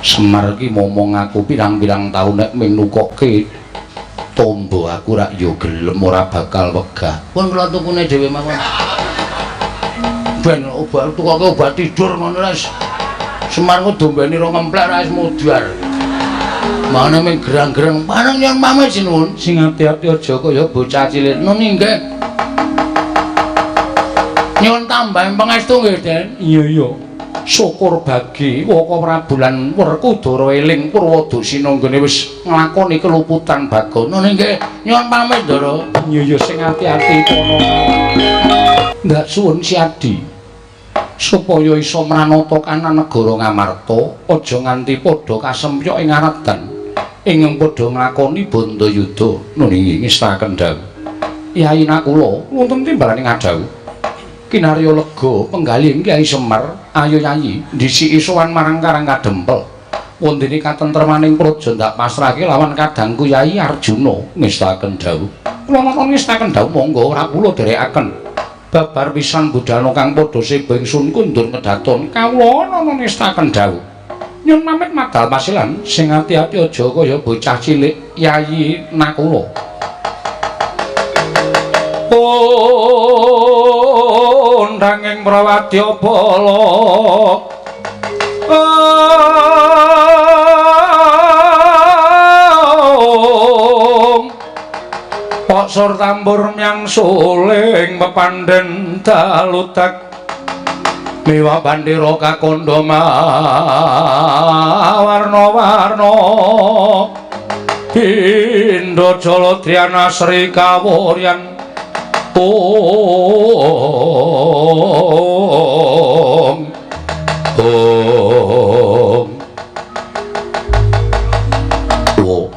Semar iki momong aku pirang-pirang taun nek ming nukokke tombo aku rak ya gelem ora bakal wegah. Pun kula tukune dhewe mawon. Ben obat tukoke obat tidur ngono wis. Semar ku dombene ro ngemplek ra wis mudhar. Mane ming gerang-gerang pareng nyuwun pamit sinuwun. Sing ati-ati aja kaya bocah cilik. Nuni nggih. Nyuwun tambahan pangestu nggih, Den. Iya iya. Syukur bagi Waka Prabu lan Werkudara eling Purwadasina nggone wis nglakoni keluputan Bagong. Nuni nggih, nyuwun pamit, Ndara. Iya iya sing ati-ati kono. Ndak suwun Siadi. Supaya iso mranata kanan negara Ngamarta, aja nganti padha kasempyok ing aradan. Ingkang padha nglakoni bandayuda. Nuni ngestaken dawuh. Yai Nakula wonten timbalane ngadhawuh. Kinarya lega penggalih Kyai Semar, ayo Yayi ndhisiki sowan marang Karang Kadempel. Wondene katentremaning praja ndak pasrahke lawan kadangku Yai Arjuna ngestaken dawuh. Kula nonton ngestaken dawuh monggo ora kula dherekaken. Babar pisan budalna kang padha seba ingsun kundur kedaton kawula nonton ngestaken dawuh. Nyun pamit madal pasilan sing ati-ati aja kaya bocah cilik Yayi Nakula. Nanging prawadya bala Paksur tambur myang suling pepandhen daludak miwa bandera kakandha warna-warna pindha jala Sri kawuryan. Om Om Wo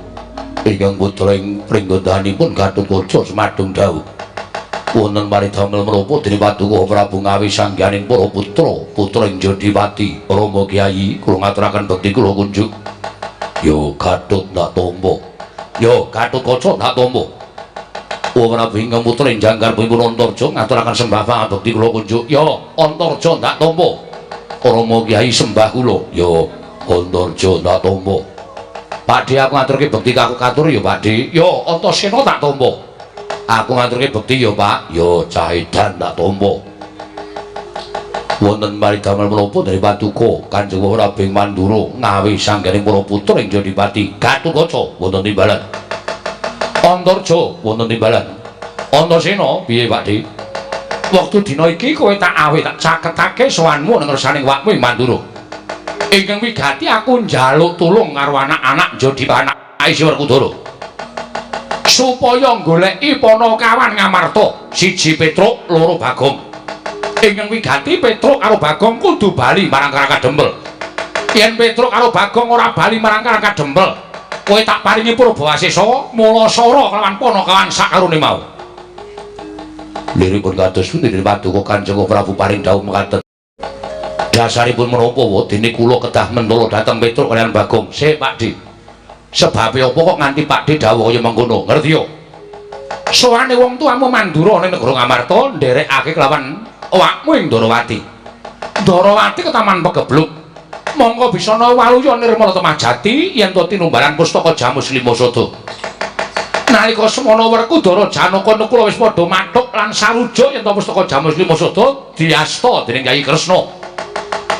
ingkang putra ing pringgodanipun Gatotkaca semadung dawuh wonten paridamel menapa dene Paduka Prabu Ngawi sangganing para putra putra ing Jodipati Rama Kyai kula ngaturaken bekti kula kunjuk. Yo Gatot ndak tampa. Yo Gatotkaca ndak tampa. Prabu ingkang putra ing jangkar pun Antarja ngaturaken sembah pangabekti kula kunjuk. Ya Antarja ndak tampa. Rama Kyai sembah kula. Ya Antarja ndak tampa. Pakde aku ngaturke bekti katur ya Pakde. Ya Antasena tak tampa. Aku ngaturke bekti ya Pak. Ya Cahidan tak tampa. Wonten paridamel menapa dari Paduka Kanjeng Prabu ing Mandura Ngawi sangganing para putra ing Jodipati Gatotkaca wonten timbalan. Antarja wonten timbalan. Antasena piye Pakde? Wektu dina iki kowe tak awe tak caketake sowanmu nang ngersaning wakmu ing Mandura. Ingkang wigati aku njaluk tulung karo anak-anak Jodipati anake Werkudara. Supaya goleki Panakawan Ngamarta, siji Petruk, loro Bagong. Ingkang wigati Petruk karo Bagong kudu bali marang Karang Kadempel. Yen Petruk karo Bagong ora bali marang Karang Kadempel, kowe tak paringi Purbawasesa Mulasara kelawan Panakawan sakarone mau. Liripun kados pundi Paduka Kanjeng Prabu paring dawuh mekaten. Dasaripun menapa wedine kula kedah mentala dhateng Petruk kaliyan Bagong. Sik Pak Di. Sebabe apa kok nganti Pak Di dawuh kaya mengkono? Ngerti yo? Sowane wong tuamu Mandura ning negara Ngamarta nderekake kelawan awakmu ing Ndarawati. Ndarawati ketaman pegebluk. Mongko bisana waluya nirmala temajati yen to tinumbalan pustaka Jamus Lima Sada. Nalika semana Werkudara Janaka Nakula wis padha mathuk lan sarujuk yen to pustaka Jamus Lima Sada diasta dening Kyai Kresna.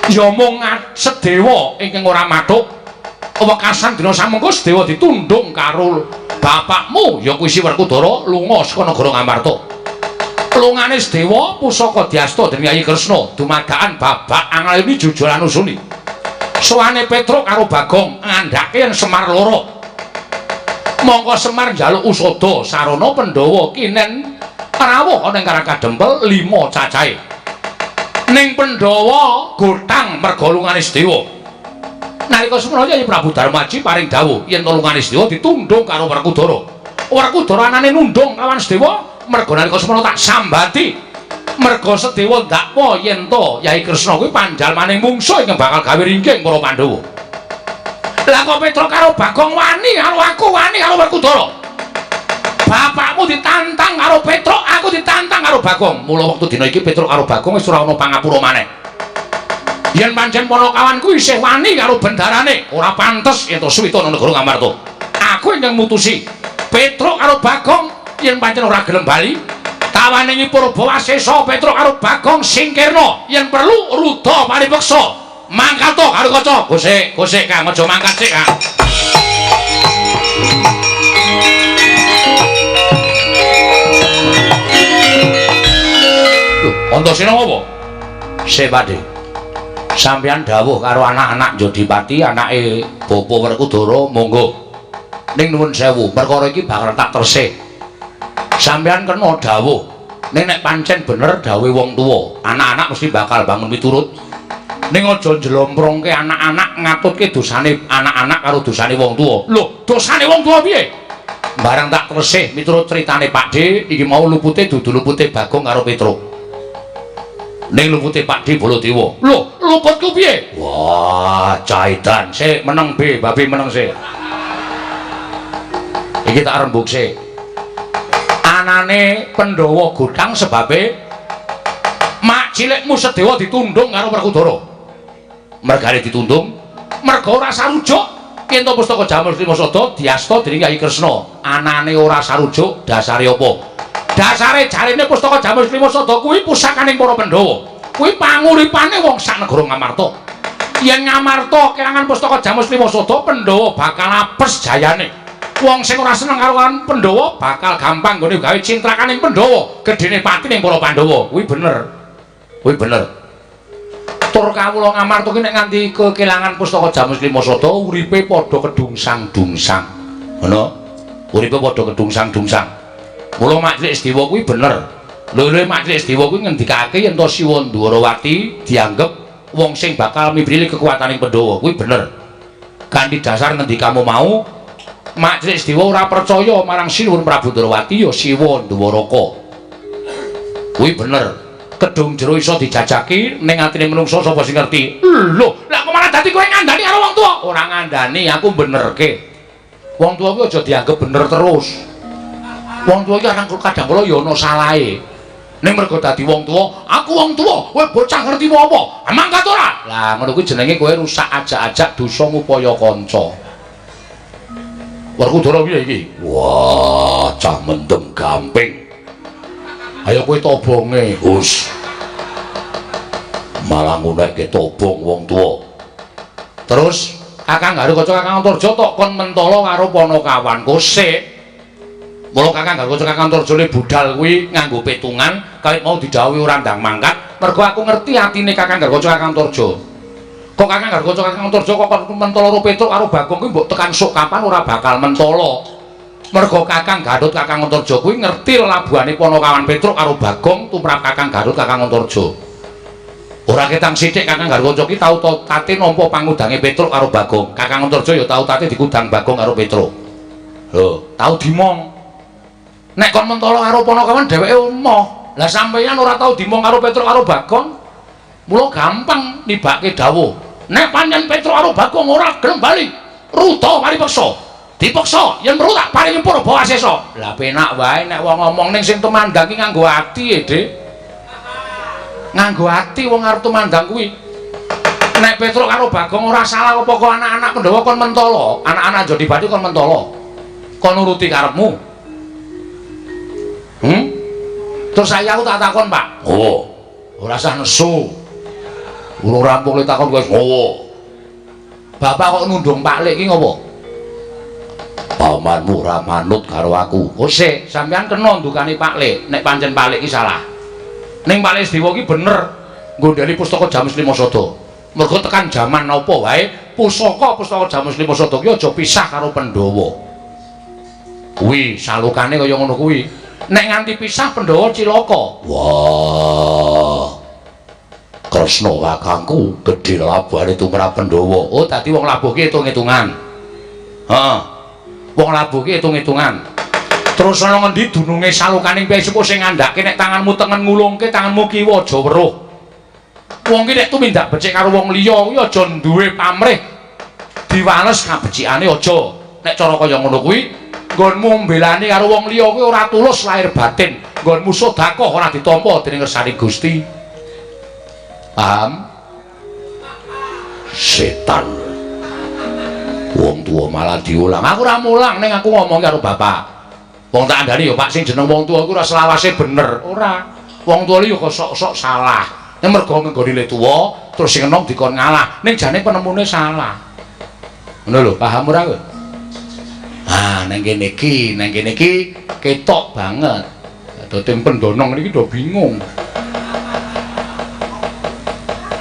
Ya mung Sedewa ingkang ora mathuk. Wekasan dina samengko Sedewa ditundung karo bapakmu ya kuwi si Werkudara lunga saka negara Ngamarta. Lungane Sedewa pusaka diasta dening Kyai Kresna dumadakan babak angalini jujur anusuni. Sowane Petruk karo Bagong ngandhake yen Semar loro. Mongko Semar njaluk usada sarana Pandhawa kinen rawuh ana ing Karang Kadempel 5 cacahe. Ning Pandhawa gotang merga lungane Sedewa. Nalika semana Kyai Prabu Darmaji paring dawuh yen lungane Sedewa ditundung karo Werkudara. Werkudara anane nundung kawan Sedewa merga nalika semana tak sambati. Merga Sedewa ndakwa yen to Kyai Kresna kuwi panjalmaning mungsuh ingkang bakal gawe ringking para Pandhawa. Lah kok Petruk karo Bagong wani karo aku, wani karo Werkudara. Bapakmu ditantang karo Petruk, aku ditantang karo Bagong. Mula wektu dina iki Petruk karo Bagong wis ora ana pangapura maneh. Yen pancen panakawanku isih wani karo bendarane, ora pantes yen to suwita ana negara Ngamarta. Aku ingkang mutusi Petruk karo Bagong yen pancen ora gelem bali, tawaningi Purba Wasesa Petruk karo Bagong singkirna, yen perlu ruda paripeksa. Mangkat to karo kaca. Gosek, gosek Kang, aja mangkat sik Kang. Lho, Antasena apa? Sik Pakde. Sampeyan dawuh karo anak-anak Jodipati, anake Bapa Werkudara, monggo. Ning nuwun sewu, perkara iki bakal tak tersih. Sampeyan kena dawuh. Ning nek pancen bener dawuhe wong tuwa, anak-anak mesti bakal bangun miturut. Ning aja njlomprongke anak-anak ngatutke dosane anak-anak karo dosane wong tuwa. Lho, dosane wong tuwa piye? Barang tak tersih miturut critane Pakde, iki mau lupute dudu lupute Bagong karo Petruk. Ning lupute Pakde Baladewa. Lho, luputku piye? Wah, caidan sik meneng be, babi meneng sik. Iki tak rembug sik. Anane Pandhawa godhang sebabe mak cilikmu Sedewa ditundung karo Werkudara. Mergane ditundung, merga ora sarujuk yen to pustaka Jamus Lima Sada diasta dening Kyai Kresna. Anane ora sarujuk dasare apa? Dasare jarene pustaka Jamus Lima Sada kuwi pusakaning para Pandhawa. Kuwi panguripane wong sak negara Ngamarta. Yen Ngamarta kelangan pustaka Jamus Lima Sada, Pandhawa bakal apes jayane. Wong sing ora seneng karo Pandhawa bakal gampang nggone gawe cintrakaning Pandhawa, gedene pati ning para Pandhawa. Kuwi bener. Kuwi bener. Tur kawula Ngamarta ki nek nganti kekelangan pustaka Jamus Lima Sada uripe padha kedungsang-dungsang. Ngono. Uripe padha kedungsang-dungsang. Mula Mak Cilik Sedewa kuwi bener. Lho Mak Cilik Sedewa kuwi ngendikake yen to Siwa Ndwarawati dianggep wong sing bakal mibrili kekuataning Pandhawa. Kuwi bener. Kanthi dasar ngendikamu mau, Mak Cilik Sedewa ora percaya marang Sinuwun Prabu Ndwarawati ya Siwa Ndwaraka. Kuwi bener. Kedung jero iso dijajaki ning atine menungso sapa sing ngerti. Lho, lah kok malah dadi kowe ngandani karo wong tuwa? Ora ngandani, aku benerke. Wong tuwa kuwi aja dianggep bener terus. Wong tuwa iki kadang kala ya ana salahe. Ning mergo dadi wong tuwa, aku wong tuwa, kowe bocah ngerti apa? Mangkat ora? Lah ngono kuwi jenenge kowe rusak ajak-ajak dosa ngupaya kanca. Werkudara piye iki? Wah, cah mendem gamping. Ayo kowe tobonge, Gus. Malah ngunekke tobong wong tuwa. Terus Kakang Garukaca Kakang Antarja tok kon mentala karo Panakawan kosek. Mula Kakang Garukaca Kakang Antarjane budal kuwi nganggo petungan, kawit mau didhawuhi ora ndang mangkat, mergo aku ngerti atine Kakang Garukaca Kakang Antarja. Kok Kakang Garukaca Kakang Antarja kok kon mentala karo Petruk karo Bagong kuwi mbok tekan sok kapan ora bakal mentala. Mergo Kakang Garut Kakang Antarja kuwi ngerti lelabuhane Panakawan Petruk karo Bagong tumrap Kakang Garut Kakang Antarja. Ora ketang sithik Kakang Garukaca ki tau tate nampa pangudange Petruk karo Bagong. Kakang Antarja ya tau tate dikudang Bagong karo Petruk. Lho, tau dimong. Nek kon mentala karo Panakawan dheweke emoh. Lah sampeyan ora tau dimong karo Petruk karo Bagong. Mula gampang nibake dawuh. Nek pancen Petruk karo Bagong ora gelem bali, ruda paripeksa. Dipeksa yen perlu tak paringi purba wasesa. Lah penak wae nek wong ngomong ning sing tumandang ki nganggo ati e, Dik. Nganggo ati wong arep tumandang kuwi. Nek Petruk karo Bagong ora salah apa kok anak-anak Pandhawa kon mentala, anak-anak Jodibati kon mentala. Kon nuruti karepmu. Hmm? Terus saya aku tak takon, Pak. Oh. Ora usah nesu. Urung rampung le takon wis ngowo. Bapak kok nundung Pak Lek iki ngopo? Pamanmu ora manut karo aku. Oh sik, sampean kena ndukani Pak Lek nek pancen Pak Lek iki salah. Ning Pak Lek Sdewa iki bener nggondheli pustaka Jamus Lima Sada. Mergo tekan jaman apa wae pusaka-pusaka Jamus Lima Sada ki aja pisah karo Pandhawa. Kuwi salukane kaya ngono kuwi. Nek nganti pisah Pandhawa cilaka. Wah. Kresna kakangku gedhe labuhane tumrap Pandhawa. Oh, dadi wong labuh ki hitung-hitungan. Heeh. Wong labuh ki hitung-hitungan. Terus ana ngendi dununge salukaning piyai sepuh sing ngandhake nek tanganmu tengen ngulungke, tanganmu kiwa aja weruh. Wong ki nek tumindak becik karo wong liya kuwi aja duwe pamrih. Diwales kabecikane aja. Nek cara kaya ngono kuwi, nggonmu mbelani karo wong liya kuwi ora tulus lahir batin. Nggonmu sedekah ora ditampa dening ngersane Gusti. Paham? Setan. Wong tuwa malah diulang. Aku ora mulang ning aku ngomong karo bapak. Wong tak andhani ya Pak sing jeneng wong tuwa iku ora selawase bener. Ora. Wong tuwa iki ya kok sok-sok salah. Nek mergo nggone le tuwa terus sing enom dikon ngalah. Ning jane penemune salah. Ngono lho, paham ora kowe? Ah, nang kene iki ketok banget. Dadi pendonong niki do bingung.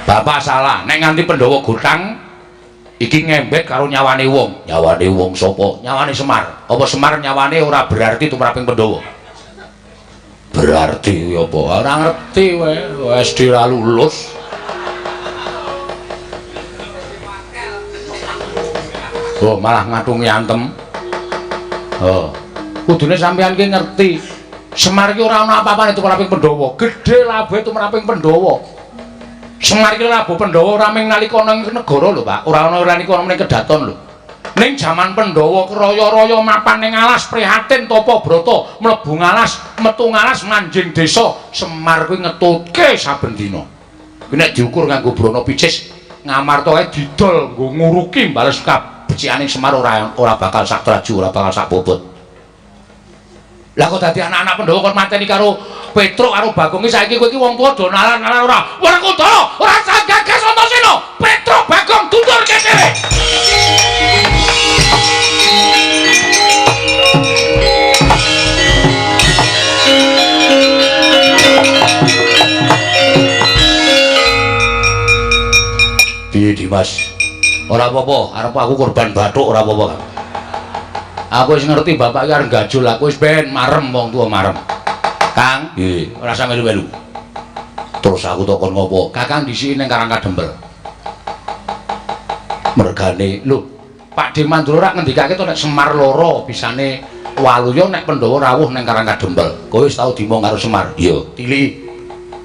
Bapak salah, nek nganti Pandhawa gotang iki ngembek karo nyawane wong. Nyawane wong sapa? Nyawane Semar. Apa Semar nyawane ora berarti tumraping Pandhawa? Berarti kuwi apa? Ora ngerti kowe, SD ora lulus. Oh, malah ngatungi antem. Oh. Kudune sampean ki ngerti. Semar ki ora ana apa-apane tumraping Pandhawa. Gedhe labuhe tumraping Pandhawa. Semar iki labuh Pandhawa ora mung nalika ana ing negara lho, Pak. Ora ana nalika ana ning kedaton lho. Ning jaman Pandhawa kraya-raya mapan ning alas prihatin tapa brata, mlebu ngalas, metu ngalas manjing desa. Semar kuwi ngetutke saben dina. Kuwi nek diukur nganggo brana picis, Ngamarta kae didol nggo nguruki bales kabecikane Semar ora bakal sak traju, ora bakal sak bobot. Lah kok dadi anak-anak Pandhawa kon mateni karo Petruk karo Bagong iki saiki kowe iki wong tuwa do nalar-nalar ora. Werkudara ora usah gagas Antasena. Petruk Bagong dundurke dhewe. Piye Dimas? Ora apa-apa, arep aku korban bathuk ora apa-apa. Aku wis ngerti bapak iki arep gajul, aku wis ben marem wong tuwa marem. Kang, nggih, ora usah melu-melu. Terus aku takon ngopo? Kakang dhisiki ning Karang Kadempel. Mergane, lho, Pak De Mandura rak ngendikake to nek Semar loro bisane waluya nek Pandhawa rawuh ning Karang Kadempel. Kowe wis tau dimong karo Semar? Iya, tiliki.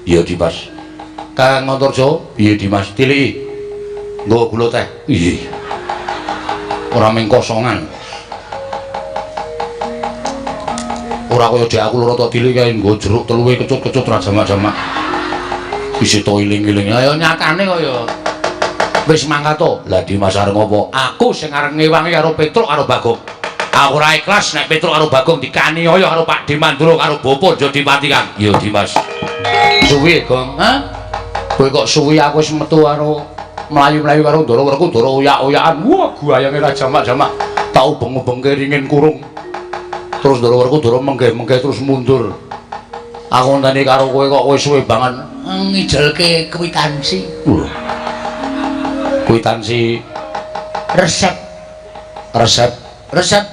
Iya, Dimas. Kang Antarja, piye Dimas? Tiliki. Nggo gula teh. Iya. Ora mung kosongan. Ora kaya dhek aku loro to tilik kae nggo jeruk teluwe kecut-kecut ra jamak-jamak. Isih to iling-iling. Ayo nyatane kaya wis mangkat to. Lah Dimas arep ngopo? Aku sing arep ngewangi karo Petruk karo Bagong. Aku ora ikhlas nek Petruk karo Bagong dikaniaya karo Pak De Mandura karo Bapa Jodipati Kang. Iya Dimas. Suwi, Gong. Hah? Kowe kok suwi aku wis metu karo mlayu-mlayu karo Ndara Werkudara oyak-oyakan. Wah, guayange ra jamak-jamak. Tak ubeng-ubengke ringin kurung. Terus Ndara Werkudara menggeh-menggeh terus mundur. Aku ngenteni karo kowe kok kowe suwe banget ngijelke kwitansi. Lho. Kwitansi resep. Resep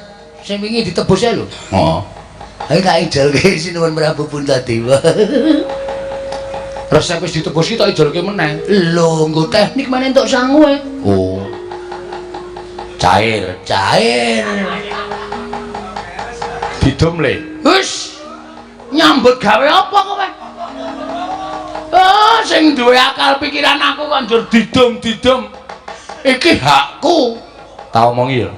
sing wingi ditebus ae lho. Heeh. Ayo tak ijelke sinuwun Prabu Puntadewa. Resep wis ditebus iki tak ijelke meneh. Lho, nggo teknik meneh entuk sangu e. Oh. Cair. Cair. Didum le. Wis. Nyambut gawe apa kowe? Ah, sing duwe akal pikiran aku kok njur didum-didum. Iki hakku. Tak omongi ya.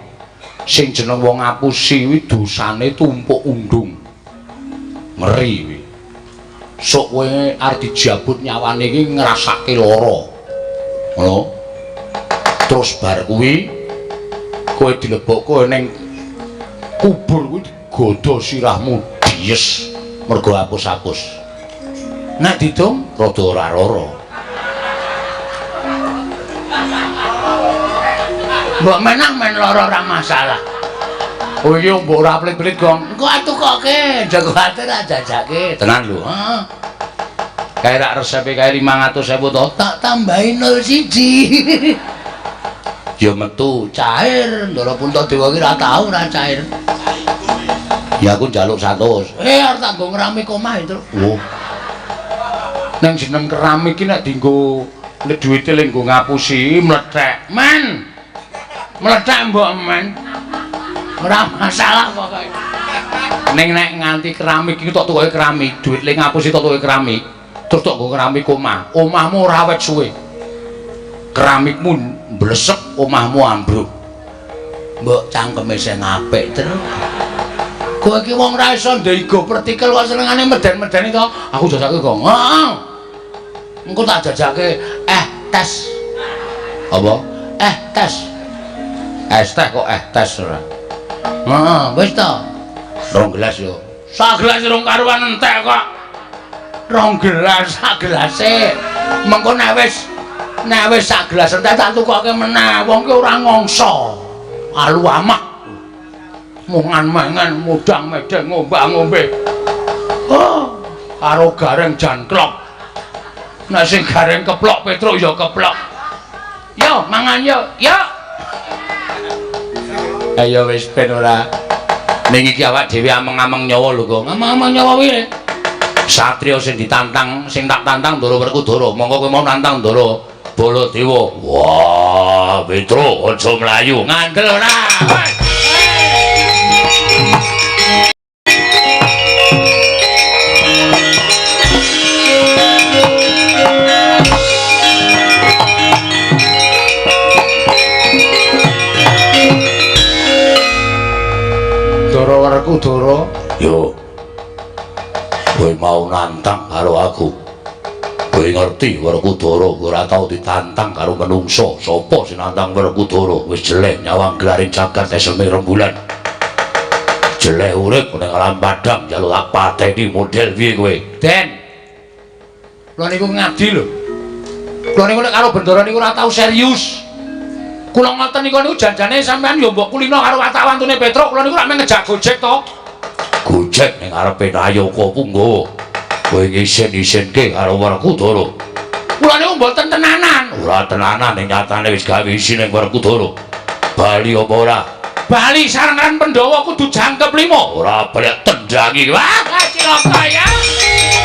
Sing jeneng wong ngapusi kuwi dosane tumpuk undung. Ngeri kuwi. Sok kowe arep dijabut nyawane iki ngrasake lara. Ngono. Terus bar kuwi kowe dilebokke ning kubur kuwi digodha sirahmu dies mergo apus-apus. Nek didum rada ora lara. Mbok menah men lara ora masalah. Oh iya mbok ora pelit-pelit, Gong. Engko atukoke, aja kuwatir jajake. Tenan lho. Heeh. Kae rak resepe kae 500.000 to. Tak tambahi 01. Ya metu cair, Ndara Puntadewa ki ora tau ora cair. Ya aku njaluk 100. Arep tak nggo ngeramik omah itu. Oh. Nang jeneng keramik ki nek dienggo duwite le nggo ngapusi mlethek. Men. Mlethek mbok men. Ora masalah pokoke. Ning nek nganti keramik iki tok tukoke keramik, duit le ngapusi tok tukoke keramik. Terus tok nggo keramik omah. Omahmu ora awet suwe. Keramikmu mblesek, omahmu ambruk. Mbok cangkeme sing apik, Tru. Kowe iki wong ra iso ndego pertikel kok senengane meden-medeni to. Aku jajake, Gong. Heeh. Engko tak jajake tes. Apa? Tes. Es teh kok tes ora. Heeh, wis to. 2 gelas yo. Sak gelas rong karuan entek kok. 2 gelas sak gelase. Mengko nek wis sak gelas entek tak tukoke meneh. Wong ki ora ngongso. Alu amah. Mungan mangan mudang medeng ngombak-ngombe. Oh, karo gareng janklok. Nek sing gareng keplok Petruk ya keplok. Yo mangan yo. Yo. Ayo wis ben ora. Ning iki awak dhewe ameng-ameng nyawa lho, Gong. Ameng-ameng nyawa piye? Satria sing ditantang, sing tak tantang Ndara Werkudara. Monggo kowe mau nantang Ndara Baladewa. Wah, Petruk aja mlayu. Ngandel ora. Ndara Werkudara, yo. Kowe mau nantang karo aku. Kowe ngerti Werkudara ora tau ditantang karo menungso. Sapa sing nantang Werkudara? Wis jeleh nyawang gelaring jagat eseme rembulan. Jeleh urip ning alam padang njaluk tak pateni model piye kowe? Den. Kula niku ngadi lho. Kula niku nek karo Bendara niku ora tau serius. Kula ngoten niku niku janjane sampean yo mbok kulino karo watak-wantune Petruk. Kula niku rak mung ngejak Gojek to. Gojek ning ngarepe Nayaka Punggawa. Kowe ngisin-isinke karo Werkudara. Kula niku mboten tenanan. Ora tenanan ning nyatane wis gawe isin ning Werkudara. Bali apa ora? Bali sarengan Pandhawa kudu jangkep 5. Ora balik tendangi. Wah, cilaka ya.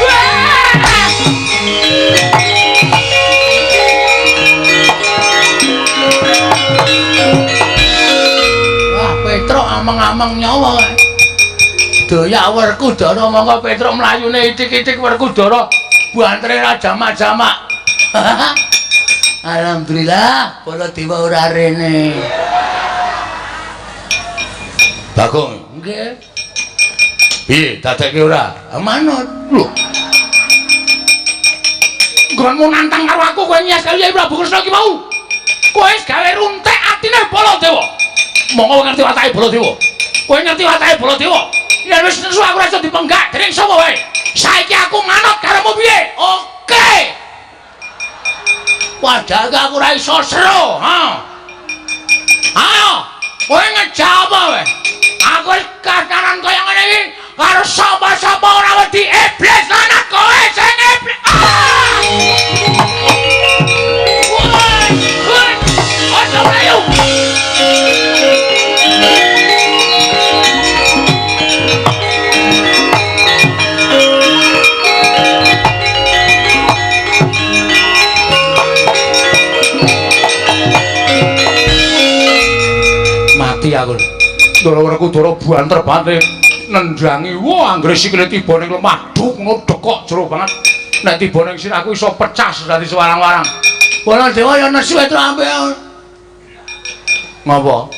Wah. Wah, Petruk ameng-ameng nyawa. Doyak Werkudara monggo Petruk mlayune ithik-ithik Werkudara bantere ra jamak-jamak. Alhamdulillah Baladewa ora rene. Bagong, nggih. Piye dadekke ora? Manut. Lho. Nggonmu nantang karo aku kowe nyes karo Yai Prabu Kresna iki mau. Kowe wis gawe runtek atine Baladewa. Monggo ngerti watake Baladewa. Kowe ngerti watake Baladewa. Yen wis nesu aku ora iso dipenggak dening sapa wae. Saiki aku manut karomu piye? Oke. Padahal aku ora iso seru, ha. Ayo, kowe ngejak apa wae? Aku wis kasaran kaya ngene iki karo sapa-sapa ora wedi iblis lanat kowe sing iblis. Ah! Woi, woi, aja mlayu. Mati aku. Ndara Werkudara banter banget nendangi. Wah, anggere sikile tiba ning lemah duk ngono dekok jero banget. Nek tiba ning sirahku iso pecah dadi sewarang-warang. Baladewa ya nesu Petro ampe. Ngopo?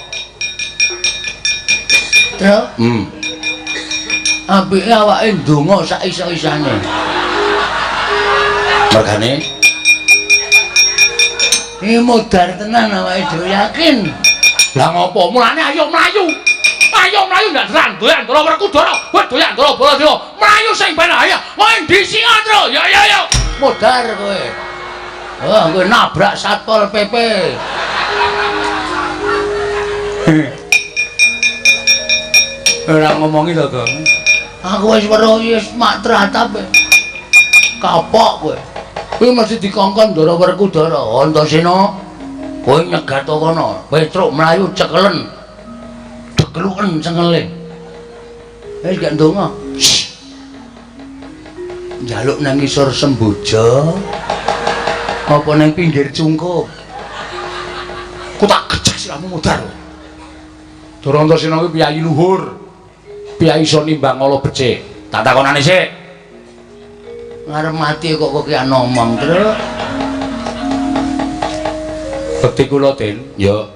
Tru. Apike awake ndonga sak iso-isane. Mergane iki modar tenan awake dhewe yakin. Lah ngopo? Mulane ayo mlayu. Ayo mlayu ndak doyan Ndara Werkudara. Kowe doyan Ndara Baladewa. Mlayu sing ben ayo. Kowe ndi sing Tru? Ya ya ya. Modar kowe. Oh, kowe nabrak Satpol PP. Ora ngomongi to, Gong. Aku wis weruh wis mak tratap. Kapok kowe. Kuwi mesti dikongkon Ndara Werkudara. Antasena, kowe nyegat kono. Petruk mlayu cekelen. Dekluken cengele. Wis gak ndonga. Njaluk nang ngisor semboja. Apa nang pinggir cungkup? Ku tak gejek sirahmu modar. Ndara Antasena kuwi piyayi luhur. Piyayi iso nimbang ala becik. Tak takonane sik. Ngarep mati kok kowe ki ngomong, Tru. Bekti kula, Den. Ya.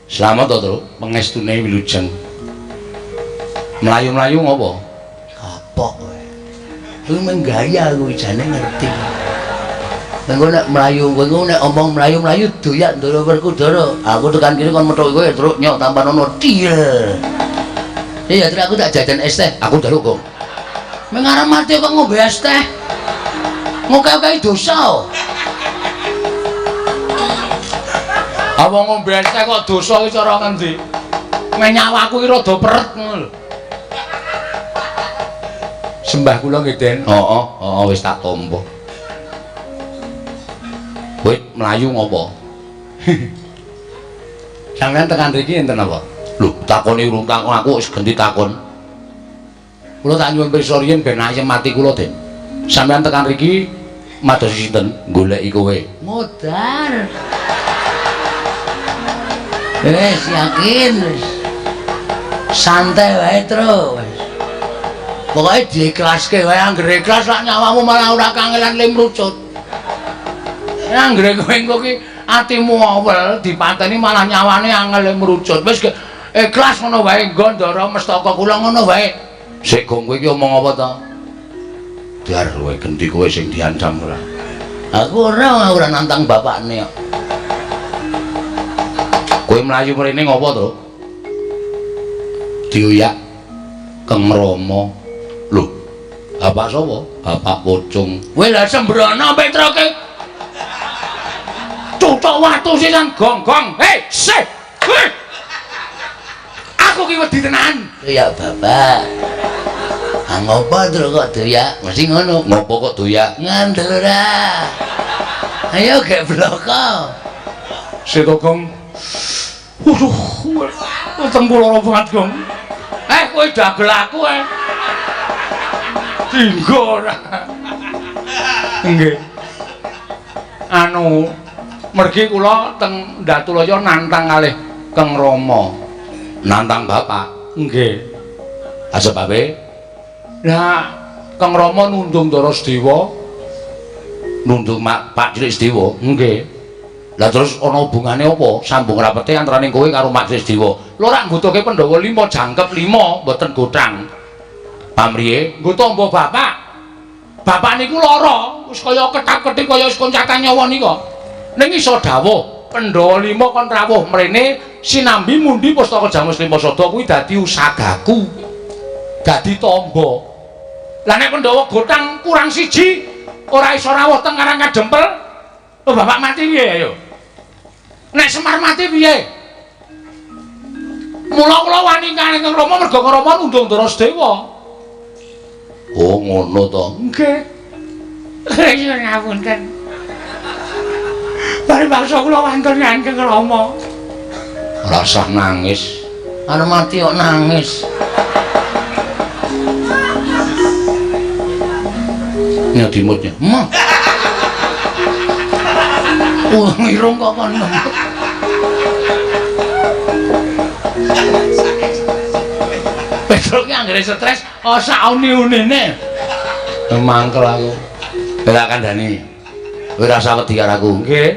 Slamet to, Tru. Pengestune wilujeng. Mlayu-mlayu ngopo? Kapok kowe. Kuwi menggaya kuwi jane ngerti. Engko nek mlayu, kowe nek omong mlayu-mlayu doyak Ndara Werkudara. Aku tekan kene kon methuki kowe, Truk, nyok tampan ono til. Iya, Truk, aku tak jajan es teh. Aku njaluk, Gong. Mengarep mati kok ngombe es teh. Ngoke-oke dosa. Apa ngombe es teh kok dosa iki cara ngendi? Nyawaku iki rada peret ngono lho. Sembah kula nggih, Den. Heeh, heeh wis tak tampa. Kowe mlayu ngopo? Sampeyan tekan mriki enten apa? Lho, takoni urung takon aku wis genti takon. Kula tak nyuwun pirsa riyin ben ayem ati kula, Den. Sampeyan tekan mriki madosi sinten? Goleki kowe. Modar. Wis yakin wis. Santai wae, Tru. Pokoke diikhlaske wae, anggere ikhlas lak nyawamu malah ora kangelan limrucut. Anggere kowe engko ki atimu awel dipateni malah nyawane angel mrucut. Wis ikhlas ngono wae nggo Ndara Mestaka kula ngono wae. Sik Gong kowe iki omong apa to? Dar kowe gendi kowe sing diancam ora. Aku ora nantang bapakne kok. Kowe mlayu mrene ngopo to? Dioyak Keng Rama. Lho, bapak sapa? Bapak Pocung. Kowe lha sembrono Petroke. Tutuk watu sisan gong-gong. Hei, sih. Hei. Aku ki wedi tenan. Ya bapak. Ah ngopo Tru kok doyak? Mesti ngono. Ngopo kok doyak? Ngandel ora. Ayo gek bloko. Seto Gong. Waduh, weteng kula lara banget, Gong. Eh, kowe dagel aku eh. Dinggo ora. Nggih. Anu, mergi kula teng Datulaya nantang kalih Keng Rama. Nantang bapak? Nggih. Ah sebabe? Lah, Keng Rama nundung Ndara Sedewa. Nundung Pak Cilik Sedewa? Nggih. Lah terus ana hubungane apa? Sambung rapete antarane kowe karo Mak Cilik Sedewa. Lho ora nggutuke Pandhawa 5 jangkep 5 mboten gothang. Pamriye? Nggo tamba bapak. Bapak niku lara, wis kaya ketap-ketip kaya wis koncatan nyawa nika. Ning iso dawuh Pandhawa 5 kon rawuh mrene sinambi mundi pustaka Jamus Lima Sada kuwi dadi usagaku. Dadi tamba. Lah nek Pandhawa gothang kurang siji ora iso rawuh teng Karang Kadempel, lho bapak mati piye ayo? Nek Semar mati piye? Mula kula wani kalih Kang Rama merga Kang Rama nundung Ndara Sedewa. Oh ngono to. Nggih. Iya ngapunten. Paribasa kula wantun Kang Rama. Rasah nangis. Arep mati kok nangis. Nyedimutnya. Mah. Wah, irung kok kon. Petruk ki anggere stres, oh sak uni-unine. Mangkel aku. Ora kandhani. Kowe ora usah wedi karo aku. Nggih.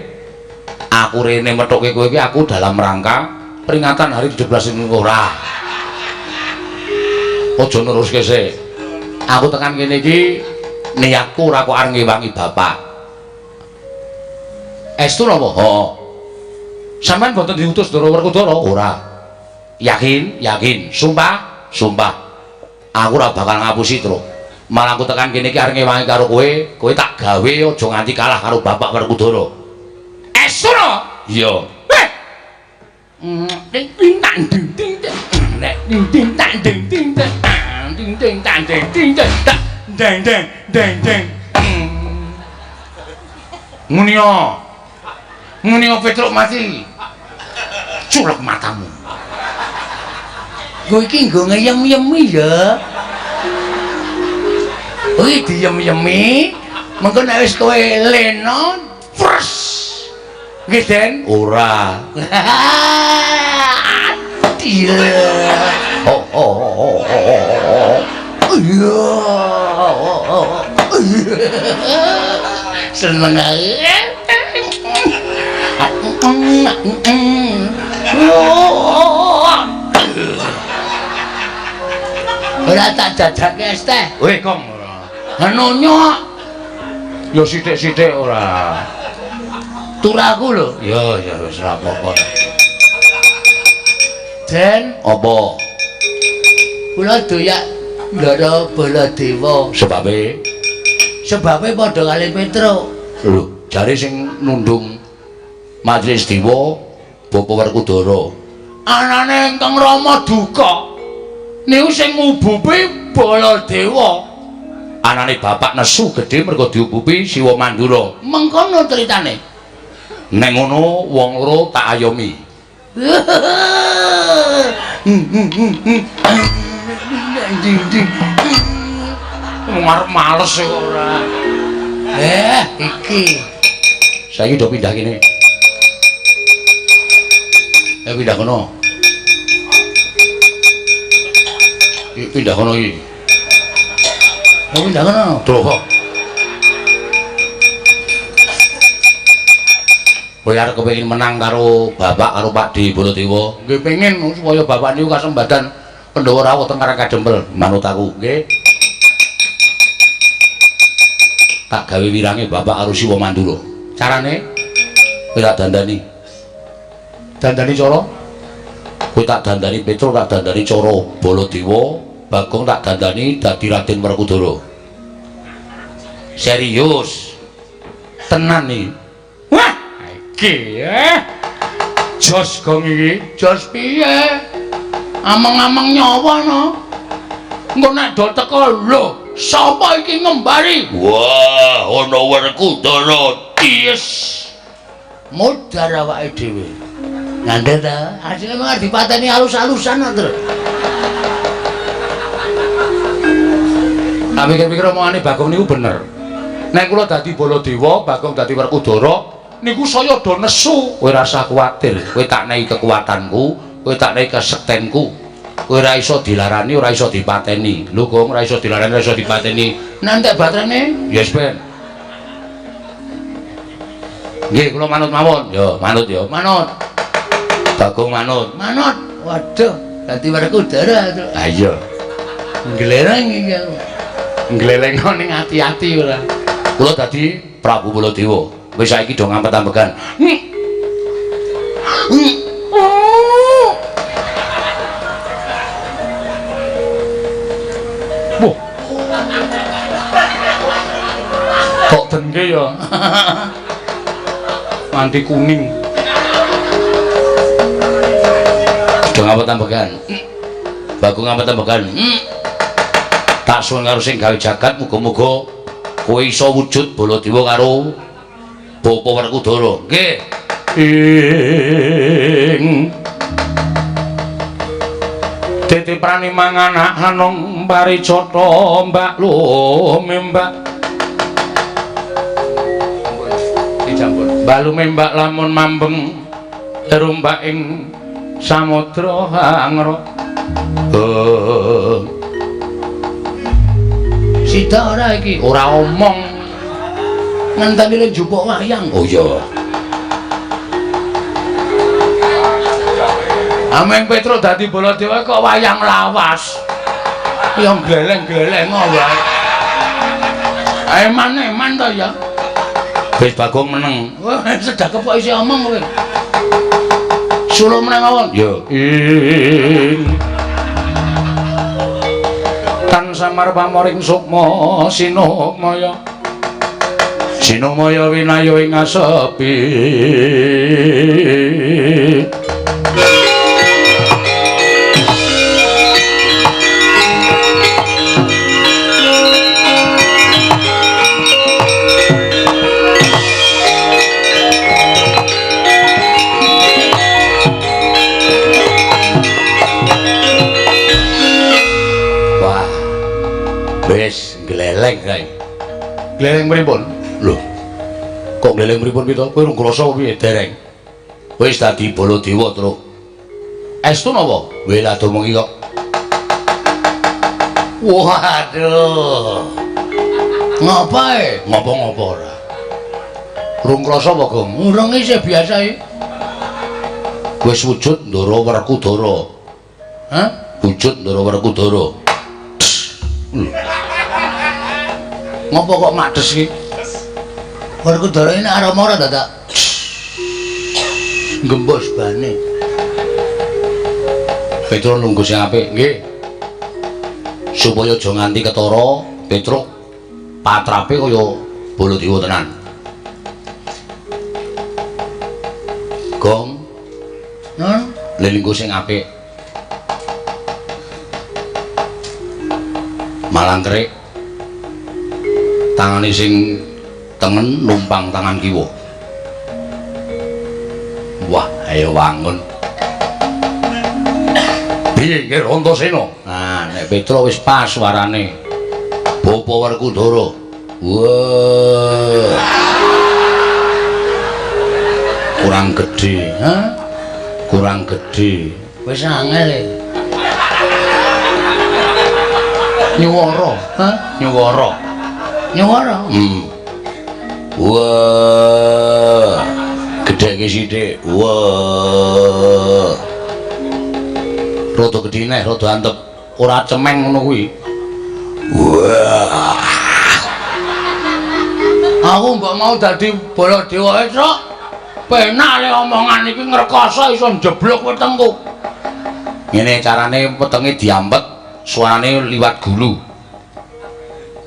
Aku rene methuke kowe iki aku dalam rangka peringatan hari 17 ini ora. Aja neruske sik. Aku tekan kene iki niatku ora kok arep ngewangi bapak. Estu napa? Heeh. Sampeyan boten diutus Ndara Werkudara? Ora. Yakin? Yakin. Sumpah? Sumpah. Aku ora bakal ngapusi, Truk. Malah aku tekan kene iki arep ngewangi karo kowe, kowe tak gawe aja nganti kalah karo bapak Werkudara. Estu napa? Iya. Ding ding tang ding ding ding ding tang ding ding ding ding tang ding ding ding deng deng deng deng. Muni yo. Muni yo Petruk mati. Culek matamu. Kowe iki nggo ngeyem-yemi ya. Kowe diyem-yemi, mengko nek wis kowe lena, pres. Nggih, Den? Ora. Iya. Oh oh oh oh. Iya. Seneng ae. Ora tak jajake es teh. Weh, Kong ora. Nonyo. Ya sithik-sithik ora. Turaku lho. Ya ya wis ora apa-apa. Den, apa? Kula doyak Ndara Baladewa. Sebabe? Sebabe padha kali Petruk. Lho, jare sing nundung Majelis Dewa Bapak Werkudara. Anane ingkang Rama duka. Niku sing ngubupi Baladewa. Anane bapak nesu gedhe mergo diubupi Siwa Mandura. Mengkono critane. Nek ngono wong loro tak ayomi. Wong arep males kok ora. Iki. Saiki do pindah kene. Pindah kono. Pindah kono iki. Oh, pindah kono. Tuh. Kowe arep kepengin menang karo bapak karo Pak D Baladewa. Nggih pengin supaya bapak niku kasembadan Pandhawa rawuh teng Karang Kadempel. Manut aku, nggih. Tak gawe wirange bapak karo Siwa Mandura. Carane kowe tak dandani. Dandani cara? Kowe tak dandani Petruk, tak dandani cara Baladewa, Bagong tak dandani dadi Raden Werkudara. Serius. Tenan iki. Wah, iki jos gong iki. Jos piye? Ameng-ameng nyawa no. Engko nek do teko lho, sapa iki ngembari? Wah, ana Werkudara. Yes. Modar awake dhewe. Ngandel ta? Asline mung dipateni alus-alusan kok, Tru. Tak pikir-pikir omongane Bagong niku bener. Nek kula dadi Baladewa, Bagong dadi Werkudara, niku saya do nesu. Kowe rasa kuwatir, kowe tak nehi kekuatanku, kowe tak nehi kesektenku. Kowe ora iso dilarani, ora iso dipateni. Lho, Gong, ora iso dilarani, ora iso dipateni. Nantek baterene? Yes, Ben. Nggih, kula manut mawon. Yo, manut yo. Manut. Bagong manut. Manut. Waduh, dadi Werkudara. Ha iya. Nglereng iki aku. Ngleleng ning ati-ati ora. Kula dadi Prabu Baladewa. Wis saiki do ngampet-ambegan. Wah. Kok dengke ya? Nganti kuning. Do ngampet-ambegan. Bagong ngampet-ambegan. Tak suwun karo sing gawe jagat muga-muga kowe iso wujud Baladewa karo Bapak Werkudara. Nggih. Ing Titi prani mangan hanung paricata mbak lumembak. Dicampur. Mbak lumembak lamun mambeng rumbak ing samudra hangra. Sida ora iki? Ora omong. Ngenteni le njupuk wayang. Oh iya. Ameng Petruk dadi Baladewa kok wayang lawas. Ya gleleng-gleleng wae. Eman-eman to ya. Wis Bagong meneng. Wah, sedak kepok isi omong kowe. Suruh meneng mawon. Ya. Tan samar pamoring sukma sinukmaya. Sinukmaya winaya ing asepi. Wis gleleng kae. Gleleng pripun? Lho. Kok gleleng pripun pito? Kowe rung krasa piye dereng? Wis dadi Baladewa, Truk. Estu napa? Wis lah domengi kok. Waduh. Ngopo e? Ngopo-ngopo ora. Rung krasa apa, Gong? Urung isih biasa iki. Wis wujud Ndara Werkudara. Hah? Wujud Ndara Werkudara. Ngopo kok makdes iki? Werkudara ini aroma ora dadak? Gembos bane. Petruk nunggu sing apik, nggih. Supaya aja nganti ketara, Petruk patrape kaya Baladewa tenan. Gong. Nun, lelungguh sing apik. Malangkerik tangane sing tengen numpang tangan kiwa. Wah, ayo wangun. Piye nggih Antasena? Nah, nek Petruk wis pas suarane. Bapa Werkudara. Wah. Kurang gedhe, ha? Kurang gedhe. Wis angel e. Nyuwara, ha? Nyuwara. Nyuwara. Wah. Gedheke sithik. Wah. Rada gedhe neh, rada antep. Ora cemeng ngono kuwi. Wah. Aku mbok mau dadi Baladewa e, Truk. Penak le omongan iki ngrekoso iso njeblok wetengku. Ngene carane wetenge diampet, suarane liwat gulu.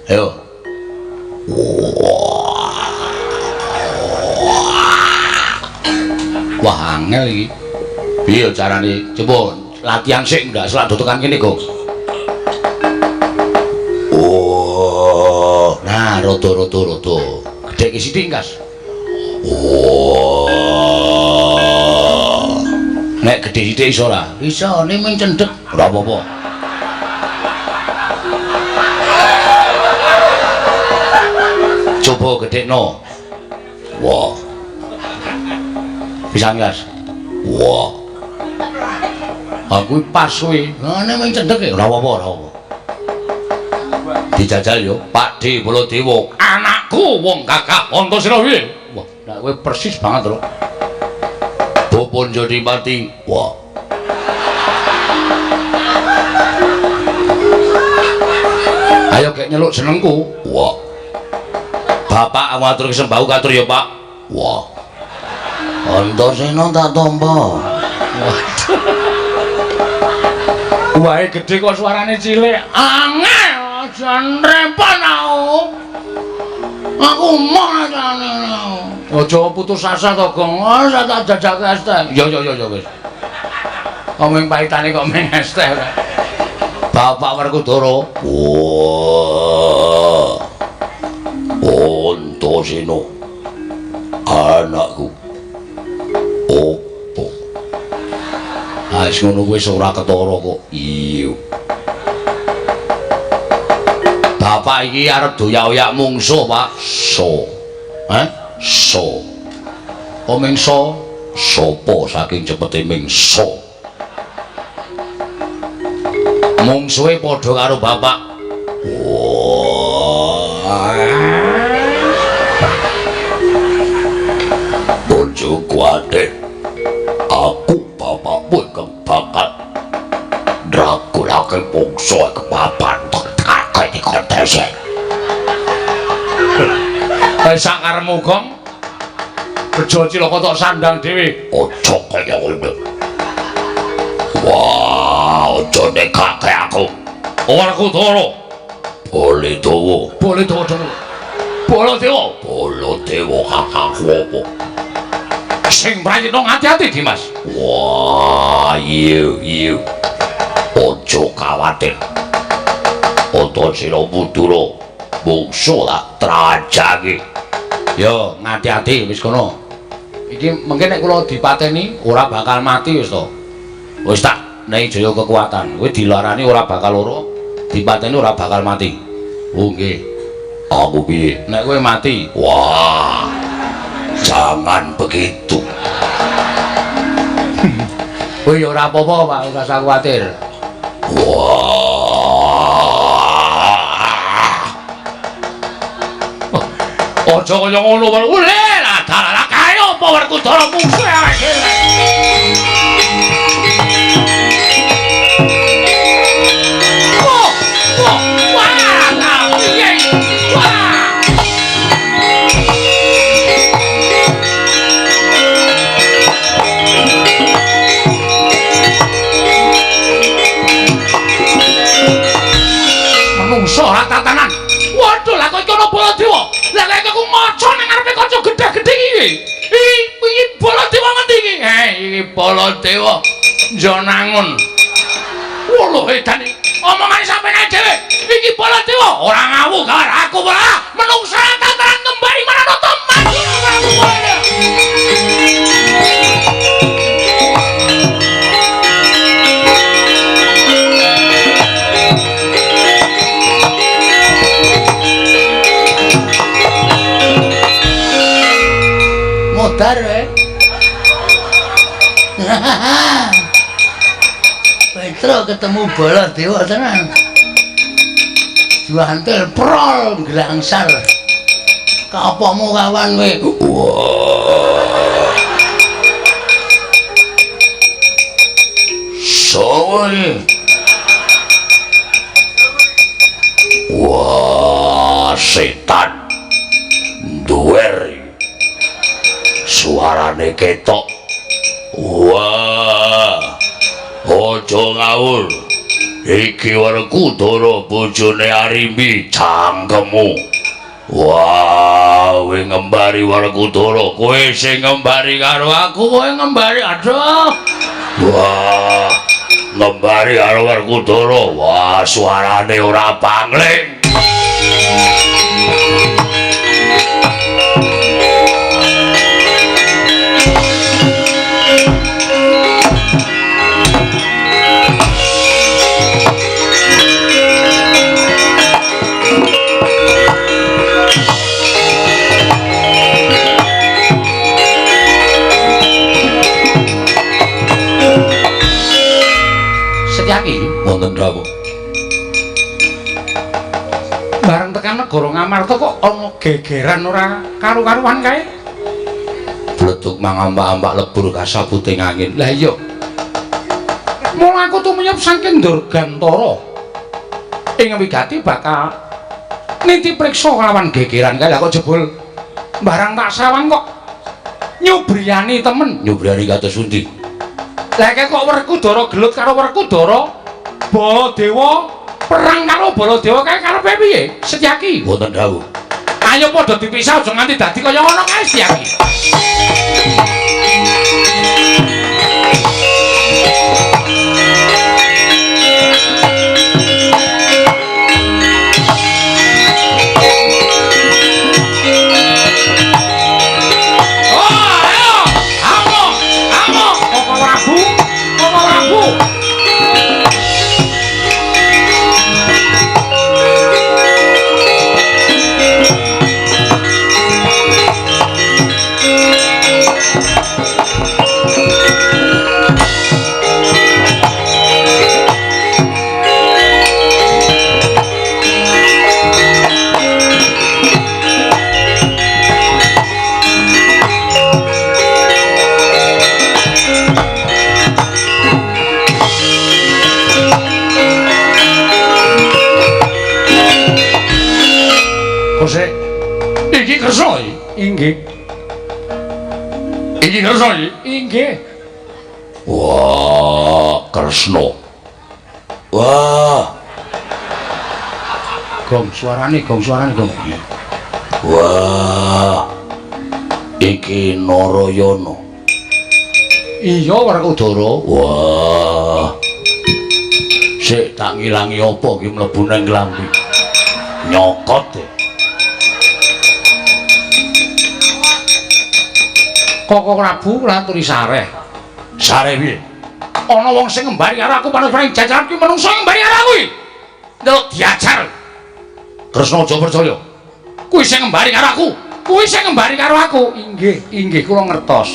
Ayo. Wah, angel iki. Piye carane? Coba latihan sik ndak selak tekan kene, Gong. Oh, nah rada-rada rada. Gedheke sithik, Kas. Oh. Nek gedhe sithik iso ora? Iso, ne mung cendhek. Ora apa-apa. Coba gedhekno. Wah. Pisan, Kas. Wah. Aku pas kuwi. Ngene mung cendhek e. Ora apa-apa, ora apa. Dijajal yo, Pak D Baladewa. Anakku wong gagah Antasena piye? Wah, nek kowe persis banget lho. Bapa Jodipati. Wah. Ayo gek nyeluk jenengku. Wah. Bapak aku atur sembahku katur ya, Pak. Wah. Antasena tak tampa. Waduh. Wae gedhe kok suarane cilik. Angel, aja repot aku. Aku emoh jane. Aja putus asa to, Gong. Ora tak jajake es teh. Ya ya ya ya wis. Kok mung pahitane kok mung es teh ora. Bapak Werkudara. Wah. Antasena. Anakku. Opo? Ah, wis ngono kuwi ora ketara kok. Iya. Bapak iki arep doyak-oyak mungsuh, Pak. So. Hah? So. Apa mingso? Sopo saking cepete mingso. Mungsuhe padha karo bapak. Wah. Wah. Bojo kuwatir. Aku bapakmu ingkang bakal ndragulake bangsa kepapan tekake dikontese. Wis sakarepmu, Gong. Bejo cilaka tok sandang dhewe. Aja kaya ngono. Wah, aja nekake aku. Werkudara. Baladewa. Baladewa dhewe. Baladewa. Baladewa kakangku apa? Sing prayitna ngati-ati, Dimas. Wah, iya iya. Aja kawatir. Antasena Madura mungsu tak trajangi. Yo, ngati-ati wis kono. Iki mengke nek kula dipateni ora bakal mati wis to. Wis tak nehi jaya kekuatan. Kowe dilarani ora bakal lara, dipateni ora bakal mati. Oh nggih. Aku piye? Nek kowe mati. Wah. Jangan begitu. Kowe ya ora apa-apa, Pak, ora usah kuwatir. Wah. Aja kaya ngono, Ule, lah dalah kae apa Werkudara mungsuhe awake dhewe. Wah, wah, wah, piye? Wah. Menungso ora tatanan. Waduh, lah kok iki ana Baladewa. Lah kok aku maca nang ngarepe kaca gedhe-gedhe iki. Iki Baladewa ngendi iki? Iki Baladewa Njanangun. Wuluh edan iki. Omongane sampeyan dhewe. Iki Baladewa ora ngawu karo aku ora. Menungso ora tatanan kembali marang teman. Modar eh. Petro ketemu Baladewa tenan. Juantil prol glangsar. Kapomu kawan kowe? Wah. Sowo iki? Wah, setan. Duwer. Suarane ketok. Wah. Aja ngawur. Iki Werkudara bojone Arimbi cangkemmu. Wah, kowe ngembari Werkudara, kowe sing ngembari karo aku, kowe ngembari. Aduh. Wah, ngembari karo Werkudara. Wah, suarane ora pangling. Setyaki wonten dawuh. Bareng tekan negara Ngamarta kok ana gegeran ora karu-karuan kae. Bleduk mangambak-ambak lebur kasabuting angin. Lah iya. Mula aku tumiyep saking Durgantara. Ing wigati bakal niti priksa kelawan gegeran kae. Lah kok jebul barang tak sawang kok nyubriyani temen. Nyubriyani kados pundi? Lah kok Werkudara gelut karo Werkudara, Baladewa perang karo Baladewa kae karepe piye? Setyaki wonten dawuh. Ayo padha dipisah aja nganti dadi kaya ngono kae Setyaki. Kose iki Kresna iki? Inggih. Iki Kresna iki? Inggih. Wah, Kresna. Wah. Gong suarane, gong suarane, gong. Wah. Iki Narayana. Iya, Werkudara. Wah. Sik tak ngilangi apa iki mlebu nang klambi. Nyokot e. Koko Prabu laturi sareh. Sareh piye? Ana wong sing ngembari karo aku panus-panus jajaran kuwi menungso ngembari karo aku iki. Ndelok diajar. Kresna aja percaya. Kuwi sing ngembari karo aku. Kuwi sing ngembari karo aku. Inggih, inggih kula ngertos.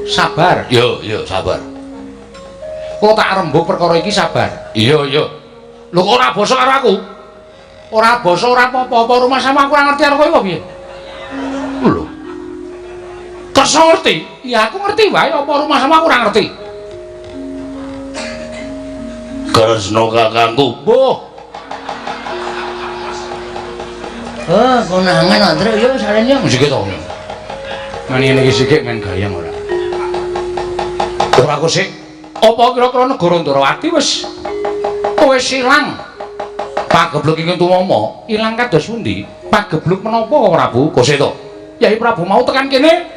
Sabar. Yo, yo, sabar. Kula tak rembug perkara iki sabar. Iya, iya. Lho kok ora basa karo aku? Ora basa ora apa-apa rumah sama aku ora ngerti karo kowe apa piye? Lho. Kresna ngerti? Ya aku ngerti wae apa rumah sama aku ora ngerti. Kresna kakangku. Mbuh. Oh, konangan Andre yo sarene yo. Sik to. Ngene iki sik men gayeng ora. Ora kok sik. Apa kira-kira negara Ndrawati wis ilang? Pagebluk ing tumama ilang kados pundi? Pagebluk menapa Prabu? Kose to. Yai Prabu mau tekan kene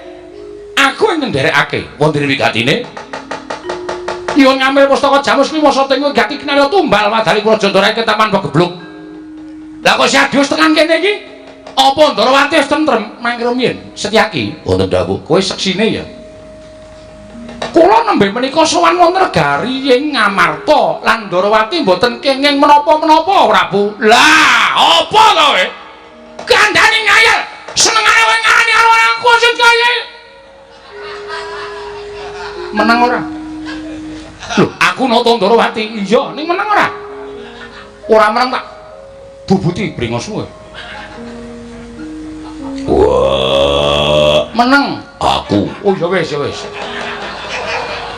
aku ing nderekake. Wonten wigatine nyuwun ngambil pustaka Jamus kuwi masa teng gati kinarya tumbal wadali Praja Ndrawati ketaman pagebluk. Lah kok si Adius tekan kene iki? Apa Ndrawati wis tentrem mangke rumiyin? Setyaki wonten dawuh. Kowe seksine ya. Kula nembe menika sowan wonten negari ing Ngamarta lan Ndrawati mboten kenging menapa-menapa Prabu. Lah, apa to kowe? Kandhane ngayal. Senengane kowe ngarani karo aku sing kaya. Meneng ora? Lho, aku nata Ndrawati. Iya, ning meneng ora? Ora meneng tak bubuti bringosmu kowe. Wah, meneng aku. Oh ya wis, ya wis.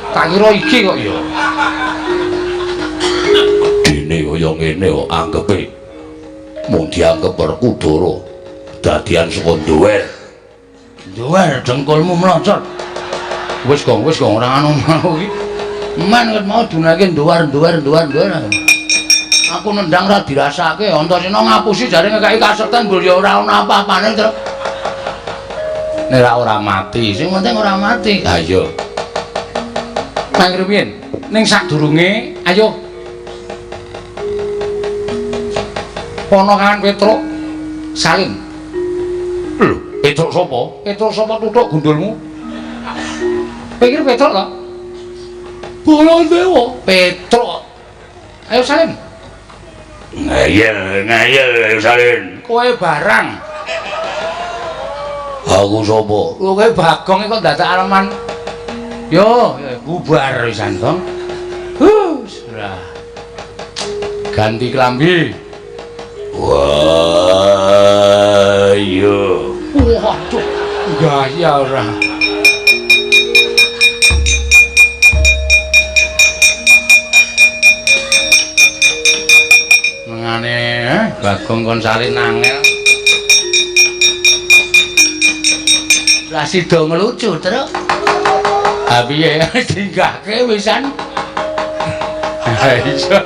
Tak kira iki kok ya. Dene kaya ngene kok anggepe mung dianggep Werkudara dadian saka nduwer. Nduwer dengkulmu mlocot. Wis gong ora anu mau iki. Men ket mau dunake nduwer. Aku nendang ora dirasake, Antasena ngapusi jare ngekeki kasekten mbul ya ora ana apa-apane, Truk. Nek ora mati, sing penting ora mati. Ha iya. Nang rumiyin, ning sadurunge ayo ponokan Petruk Salim. Lho, Petruk sapa? Petruk sapa tutuk gundulmu? Pikir Petruk to? Baladewa, Petruk. Ayo Salim. Ngeyel, ngeyel ayo Salim. Kowe barang. Aku sapa? Lho kowe Bagong kok dadak aleman. Yo, bubar wisan, Gong. Huh, ganti klambi. Wah, yo. Waduh, gaya ora. Mengane, Bagong kon salin angel. Lah sida ngelucu, Truk. Ha piye dinggahke wisan. Ha iya.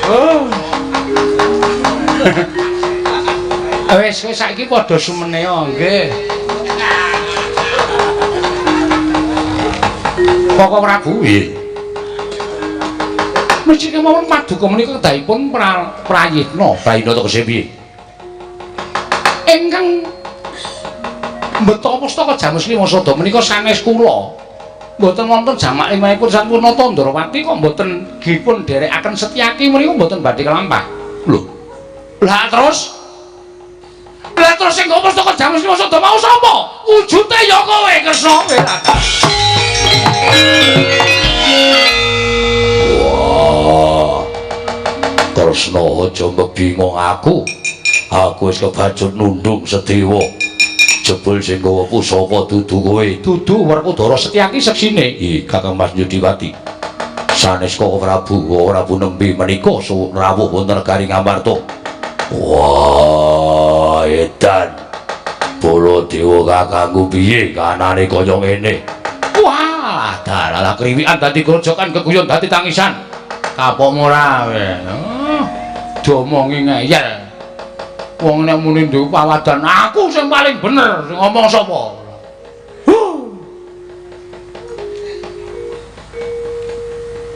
Oh. Wis wis saiki padha sumene nggih. Koko Prabu nggih. Mesti kemawon paduka menika kedahipun prayitna. Prayitna tegese piye? Ingkang mbeta pustaka Jamus Lima Sada menika sanes kula. Mboten wonten jamak limanipun sampun nata Ndrawati kok mboten dipun dherekaken Setyaki menika mboten badhe kelampah. Lho. Lah terus? Lah terus sing nggo pustaka Jamus Lima Sada mau sapa? Wujute ya kowe Kresna kowe. Wah. Kresna aja mbingung aku. Aku wis kebacut nundung Sedewa. Jebul sing gawa pusaka dudu kowe. Dudu Werkudara Setyaki seksine. Ih, Kakang Mas Yudiwati. Sanes Koko Prabu, Koko Prabu nembe menika rawuh wonten negari Ngamarta. Wah, edan. Baladewa kakangku piye kanane kaya ngene? Wah, dalah kriwikan dadi grojokan keguyon dadi tangisan. Kapok ora kowe. Diomongi ngeyel. Wong nek muni duwe pawadan, aku sing paling bener, sing ngomong sapa?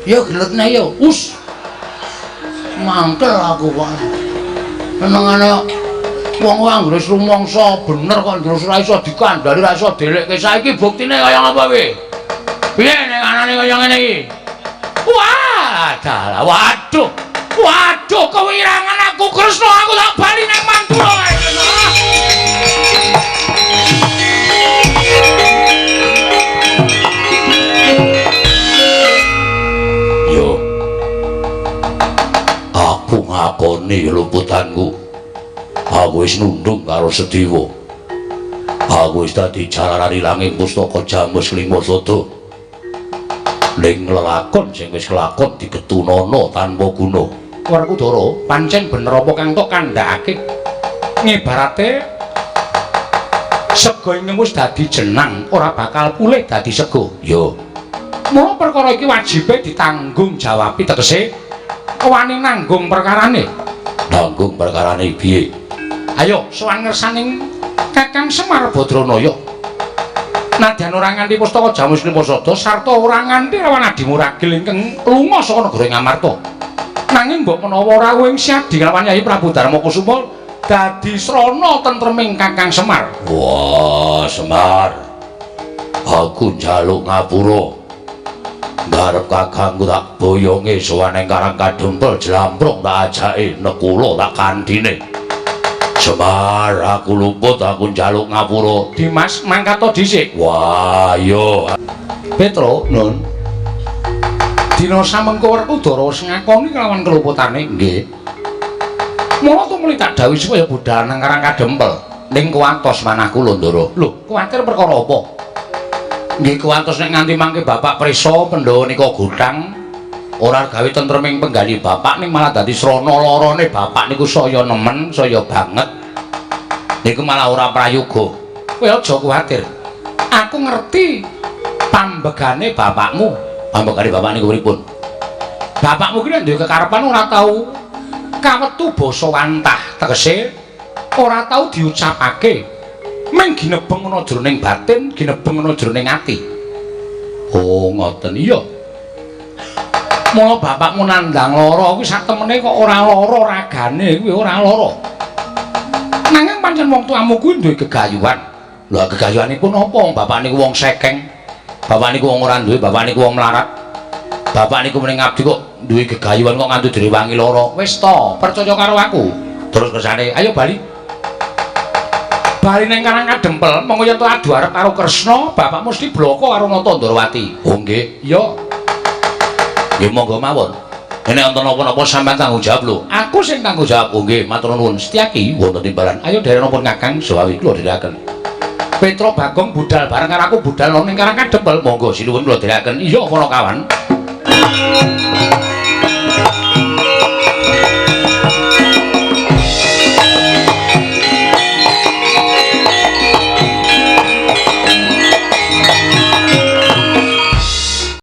Ya gelutne ya. Us. Mangkel aku kok. Senengane wong anggere rumangsa bener kok terus ora iso dikandhani, ora iso delekke. Saiki buktine kaya ngapa kowe? Piye nek anane kaya ngene iki? Wah, dalah waduh. Waduh, kewirangan aku Kresna, aku tak bali nang Mandura kae. Yo. Aku ngakoni luputanku. Aku wis nundung karo Sediwa. Aku wis dadi jalaran ilanging pustaka Jamus Lima Sada. Ning lelakon sing wis kelakon digetunana tanpa guna. Werkudara, pancen bener apa kang tok kandhakake? Ngibarate sega ingkang wis dadi jenang ora bakal pulih dadi sega. Yo. Mula perkara iki wajibe ditanggung jawabi, tegese wani nanggung perkarane. Nanggung perkarane piye? Ayo sowan ngersaning Kakang Semar Badranaya. Nadyan ora nganti pustaka Jamus Lima Sada sarta ora nganti lawan adimu ragil ingkang lunga saka negara Ngamarta. Nanging mbok menawa rawuh ing Syadi kelawan Yayi Prabu Darma Kusuma dadi srana tentreming Kakang Semar. Wah, Semar. Aku njaluk ngapura. Ngarep kakangku tak boyonge sowan ing Karang Kadempel jlamprong tak ajake nekula tak kandhine. Semar, aku luput, aku njaluk ngapura. Dimas, mangkat to dhisik. Wah, yo. Petro, Nun. Dina samengko Werkudara wis ngakoni kelawan keluputane. Nggih. Mula tumuli tak dawuhi supaya budal nang Karang Kadempel. Ning kuwatos manah kula, Ndara. Lho, kuwatir perkara apa? Nggih kuwatos nek nganti mangke bapak prisa Pandhawa nika gotang ora gawe tentreming penggali bapak ning malah dadi srana larane bapak niku saya nemen, saya banget. Niku malah ora prayoga. Kowe aja kuwatir. Aku ngerti pambegane bapakmu. Pambegane bapak niku pripun? Bapakmu ki nek duwe kekarepan ora tau kawetu basa wantah, tegese ora tau diucapake. Ming ginebeng ana jroning batin, ginebeng ana jroning ati. Oh, ngoten iya. Mula bapakmu nandhang lara kuwi satemene kok ora lara ragane kuwi ora lara. Nanging pancen wong tuamu kuwi duwe gegayuhan. Lha gegayuhanipun apa? Bapak niku wong sekeng. Bapak niku wong ora duwe, bapak niku wong melarat. Bapak niku mrene ngabdi kok duwe gegayuhan kok nganti direwangi lara. Wis to, percaya karo aku. Terus kersane, ayo bali. Bali ning Karang Kadempel, monggo yen to adu arep karo Kresna, bapak mesti bloko karo Nata Ndrawati. Oh nggih. Iya. Nggih monggo mawon. Nek wonten napa-napa sampean tanggung jawab lho. Aku sing tanggung jawab. Oh nggih, matur nuwun. Setyaki wonten timbalan. Ayo derek napa Kakang Sawawi kula dherekaken. Petro Bagong budal bareng karo aku budal ning Karang Kadempel. Monggo sinuwun kula dherekaken. Iya para kawan.